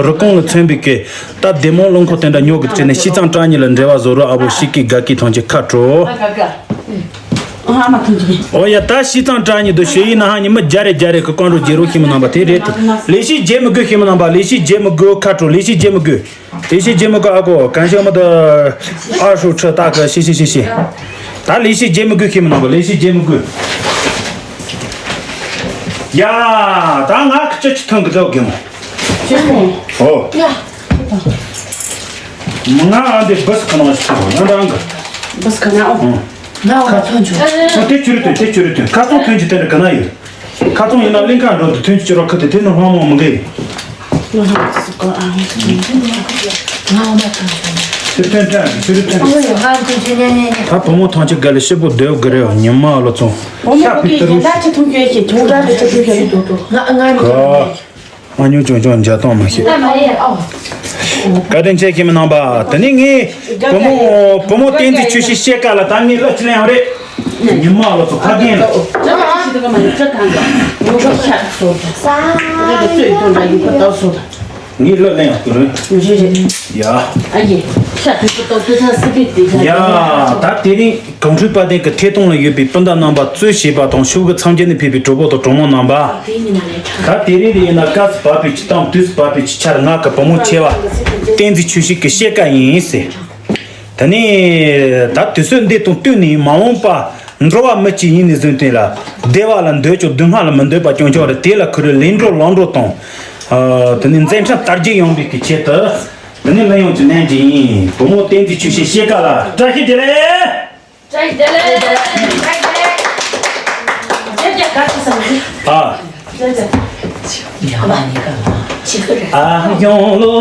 རུ་ཀོང་ལ་མཚོན་པའི་གི་སྟབས་བདེ་མོ་རླུང་འཁོར་དེ་འདྲ་ཉོ་དགོས་བྱས་ནས་ཤི་ཚང་བཀྲ་ཉི་ལ་འབྲེལ་བ་བཟོ་རོགས། ཨ་བོ་ཤི་ཀི་དགའ་ཀི་ཐང་ཆེ་ཁ་དྲོ། ཨོ་ཡ་ད་ཤི་ཚང་བཀྲ་ཉི་དུ་ཞོ་ཡི་ནང་ཧ་ཉི་མི་རྒྱ་རེ་རྒྱ་རེ་གི་བཀང་འགྲོ་བརྗེ་རུ་ཤི་མི་ནང་པ་དེ་རེད། ལས་ཤི་རྗེ་མི་དགོས་ཤི་མི་ནང་པ་ལས་ཤི་རྗེ་མི་དགོས་ཁ་དྲོ་ལས་ཤི་རྗེ་མི་དགོས། དེ་ཤི་རྗེ་མི་དགོས་ཨ་གོ་གང་ཤི་མི་དུ། ཨ་ཧྲུ་ཁྲི་ཏ་གི་ཤི་ཤི་ཤི་ཤི། ད་ལས་ཤི་རྗེ་མི་དགོས་ཤི་མི་ནང་པ་ལས་ཤི་རྗེ་མི་དགོས། ཡ། ད་ང་ཁི་ཅི་ཅི་ཐོན་གི་དོ་གི་མོ། ཅི་མོ། ཨོ། ཡ། ང་ཨ་འདི་བུ་སི་ཁ་ནང་ཞིག་ཐོན་ཡང་འདྲ་ཨང་གི། བུ་སི་ཁ་ནང་ཨོ། ང་བ་ཐོན་ཆོག་ཨོ་དེ་ཆུ་རུ་ཐོན་དེ་ཆུ་རུ་ཐོན་ཁ་ཚོང་ཐོན་གྱི་དེ་འདྲ་ག་ན་ཡོད། ཁ་ཚོང་ཡིན་ན་གླིང་ཁ་འགྲོ་དུ་ཐོན་གྱི་ཅི་རོ་ཁ་དེ་དེ་ནི་ཧང་མོ་མི་འགའི། ང་ཧང་ཙི་ཙི་གོ་ཨ་ཧང་ཙི་ཙི་ང་ཧང་མ་ཐོན་ཆོག་ཆུ་ཐོན་ཀྲང་ཆུ་རུ་ཐོན། ཨོ་ཡོ་ཧང་ཐོན་ཆོག་ཉན་ཉན་ཉན། ད་བུ་མོ་ཐང་ཆེ་ག་ལ་ཤི་པོ་སྡོད་གི་རེད་ཉི་མ་ལོ་ཚོང་། བུ་མོ་ཤ་ཕི་ཀུ་ཀི་ཏུ་རུ། ཡིན་ད་ཆི་ཐུང་ཁྱོད་ཤི་ཐུང་ར་རེ་ཆི་ཐུང་ཁྱོད་ཤི་ཐུང་ཐུང་། ང་ང་ནི་ཐུང་ཁྱོད་ཤི། ཨ་ཉོ་ཅོང་ཅོང་འཇའ་ཐང་མ་ཤེས། ད་མ་རེད་ཨོ། བཀའ་དྲིན་ཆེ་ཁྱིམ་ནང་པ་དེ་ནི་ངའི་བུ་མོ་བུ་མོ་བསྟན་འཛིན་ཆུ་ཤི་ཤེས་ཀ་ལ་ད་ངའི་བློ་ཅི་ལེན་ཡང་རེད། ཉི་མ་ལོ་ཚོ་ཕ་རྒན་ལ། ཅི་ལ་ཨ་ཤི་དུ་ག་མ་ནི་ཅི་གང་ག་ཡོང་ཤོག་ཤ་སོ། ས་རེད་ཙོད་དོན་འདྲ་ཡོད་པ་ལྟ་སོ། ངའི་བློ་ལེན་ཡང་དུ་རེད། རེད་རེད། ཡ། ཨ་ཡེ། ཤ་དུས་སུ་ཏོག་ཏུ་ཚ་སི་པི་ཏི་ཤ། ཡ། ད་དེ་རིང་གངས་ཁྲོད་དཔལ་ལྡན་གྱི་ཐད་གཏོང་ལ་ཡོད་པའི་སྤུན་ཟླ་རྣམ་པ་གཙོས་བྱས་པ་དང་ཕྱོགས་ཀྱི་མཚམས་སྦྱར་ནས་ཕེབས་པའི་གྲོགས་པོ་དང་གྲོགས་མོ་རྣམ་པ། ད་དེ་རིང་རེ་ཡིན་ན་སྐབས་སུ་བབས་པའི་ཆུ་དང་དུས་སུ་བབས་པའི་ཆུ་ཆར་ང་གི་བུ་མོ་ཆེ་བ་བསྟན་འཛིན་ཆོས་སྐྱིད་ཀྱི་སྐྱེས་སྐར་ཡིན་ཟེར། དེ་ནས་ད་དུས་ཚོད་འདི་དང་བསྟུན་ནས་མ་འོངས་པ་འགྲོ་བ་མི་གཅིག་ཡིན་ནས་བཟུང་སྟེ་ལ་བདེ་བ་ལ་འདོད་ཀྱང་སྡུག་བསྔལ་ལ་མི་འདོད་པ་རྐྱང་རྐྱང་རེད། དེ་ལ་ཁུ་རུ་ལས་འགྲོ་ལམ་འགྲོ་དང་། དེ་ནས་མཛད་འཕྲིན་དར་རྒྱས་ཡོང་བའི་གི་ཆེད་དུ། དེ་ནས་ལྷ་ཡོངས་ཀྱི་ནན་གྱི་ཡིན། བུ་མོ་བསྟན་འཛིན་ཆོས་སྐྱིད་སྐྱེས་སྐར་ལ་བཀྲ་ཤིས་བདེ་ལེགས། བཀྲ་ཤིས་བདེ་ལེགས། བཀྲ་ཤིས་བདེ་ལེགས། ཨ། ཨ་ཡོང་ལོ།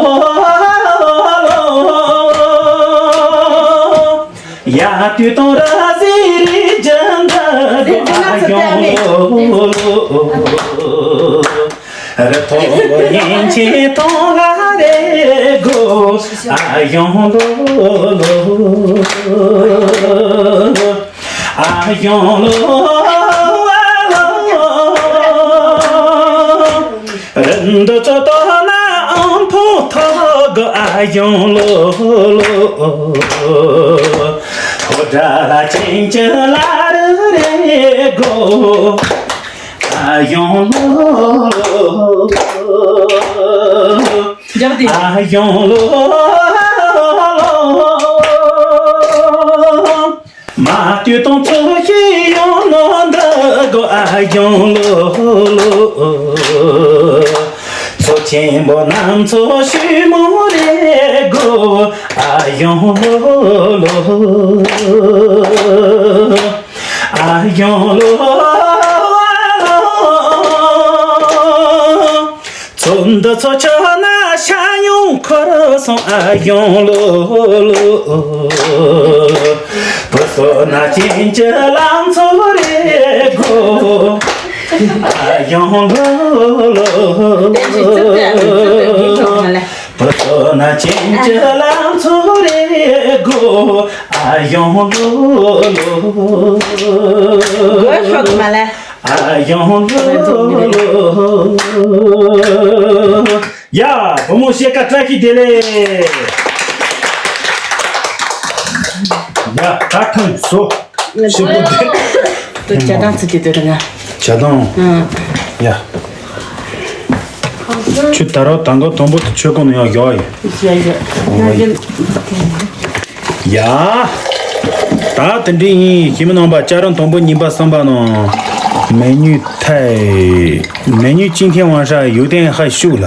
ཡ་དུས་དང་ར་ཟི་རི་ཇན་ད་གོ། ཨ་ཡོང་ལོ། རི་ཐོག་ཡན་ཆད་དང་ལ་རེ་གོ། ཨ་ཡོང་ལོ། ཨ་ཡོང་ལོ། རི་འདི་ཚོ་ཐོག་ན་ཨང་ཕོ་ཐོག་གོ། ཨ་ཡོང་ལོ། ཕོ་བྲང་ལ་ཅན་གྱི་ལ་རི་རེ་གོ། ཨ་ཡོང་ལོ། རྒྱབ་དེ། ཨ་ཡོང་ལོ། མ་ལྟོས་དང་ཚོ་ཞིག་ཡོང་ནོ་འདི་གོ། ཨ་ཡོང་ལོ། མཚོ་ཆེན་པོ་གནམ་མཚོ་ཞུ་མོ་རེ་གོ། ཨ་ཡོང་ལོ། ཨ་ཡོང་ལོ། ཚོ་འདི་ཚོ་ཆ་ན་ཤ་ཡོང་འཁོར་སོང་། ཨ་ཡོང་ལོ། བུ་སོ་ན་ཅན་གྱི་ལང་ཚོ་རེ་གོ། ཨ་ཡོང་ལོ། བུ་སོ་ན་ཅན་གྱི་ལང་ཚོ་རེ་གོ། ཨ་ཡོང་ལོ། ཨ་ཡོང་ལོ། ཡ། བུ་མོ་ཤེལ་དཀར་བཀྲ་ཤིས་བདེ་ལེགས། ཡ། ད་ཐང་སོ། ཤེལ་པོ་བདེ། དུ་ཇ་དང་ཚིག་གི་དུ་ར་ང་། ཇ་དང་། ཨང་། ཡ། ཁྱོད་ད་རོགས་དང་གོ་དང་པོ་དུ་ཆོས་གོང་ནས་ཡང་ཡོད་ཡོད། ཡ་ཡ། ང་ཡིན། ཡ། ད་དེ་འདྲ་ཡིན། ཞི་མི་རྣམ་པ་ཅ་རང་དང་པོ་གཉིས་པ་གསུམ་པ་ནང་མེ་ཉུང་ཐའི་མེ་ཉུང་ཅིན་ཐེན་ཝང་ཧྲ་ཡུ་ཏན་ཧ་ཤུ་ལ།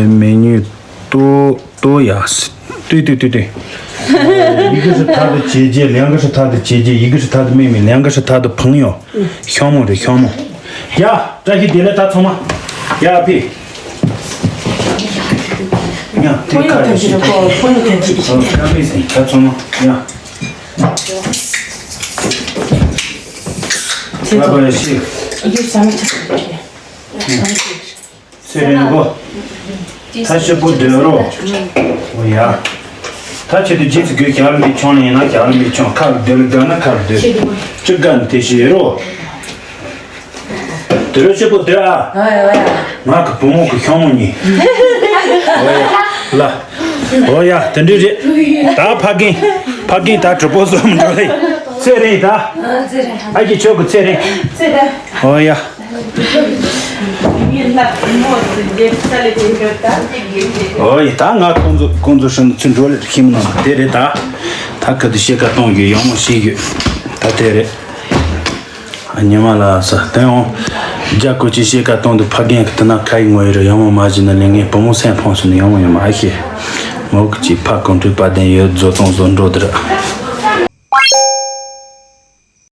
མེ་ཉུང་ཏོ་ཏོ་ཡ་ཏུ་ཏུ་ཏུ་ཏུ། 一个是他的姐姐，两个是他的姐姐，一个是他的妹妹，两个是他的朋友。 ཤོག་མོ་རེད། ཤོག་མོ། ཡ། བཀྲ་ཤིས་བདེ་ལེགས། ད་ཚང་མ། ཡ་ཕི། ཡ་དེ་ཁ་ཡ་ཤི། ཁ་མི་སྲིད། ད་ཚང་མ། ཡ། ཁ་བ་ཡ་ཤི། ཚེ་རིང་གོ། ད་ཤི་པོ་སྡོད་རོགས། འོ་ཡ། ད་ཆེད་དུ་རྗེས་སུ་དགོས། ཞག་ལ་མི་ཆོང་ནས་ཡིན་ན་ཞག་ལ་མི་ཆོང་། ཁ་ལ་སྡོད་ལ་དགའ་ན་ཁ་ལ་སྡོད། ཅི་དགའ་ནས་དེ་ཤི་རོགས། དེ་རོ་ཤི་པོ་སྡོད་ཨ། ང་གི་བུ་མོ་གི་ཤོག་མོ་གཉིས། འོ་ཡ། ལ། འོ་ཡ། དེ་འདྲ་རེད། ད་ཕ་རྒན། ཕ་རྒན་ད་གྲོགས་པོ་བཟོ་མི་འགྲོ་ལེ། ཚེ་རིང་ད། ཨ་ཀྱི་ཆོག་གི་ཚེ་རིང་། འོ་ཡ། ཨོ་ཡ། ད་ང་ཁོང་ཚོ་ཁོང་ཚོ་ཧྲིན་ཚུན་འགྲོ་ལེ། ཁྱིམ་ནང་དེ་རེད་ད། ད་ཁ་དུ་ཤེལ་དཀར་གཏོང་རྒྱུ་ཡག་མོ་ཤེས་ཡོད། ད་དེ་རེད། ཉི་མ་ལ་ས་དེ་འོང་། རྒྱ་ཀོ་ཅི་ཤེལ་དཀར་གཏོང་དུ་ཕ་རྒན་གི་དེ་ན་ཁ་ཡི་ངོ་ཡི་རུ་ཡག་མོ་མ་བྱས་ན་ལས་ངན་བུ་མོ་སེམས་ཕོངས་སོང་ནས་ཡག་མོ་ཡོད་མ་ཨེ་ཤེས། མོ་གི་ཅི་ཕ་གོང་ཁྲུས་པ་དན་ཡོད་བཟོ་ཚོང་བཟོ་འགྲོ་དེ་ར།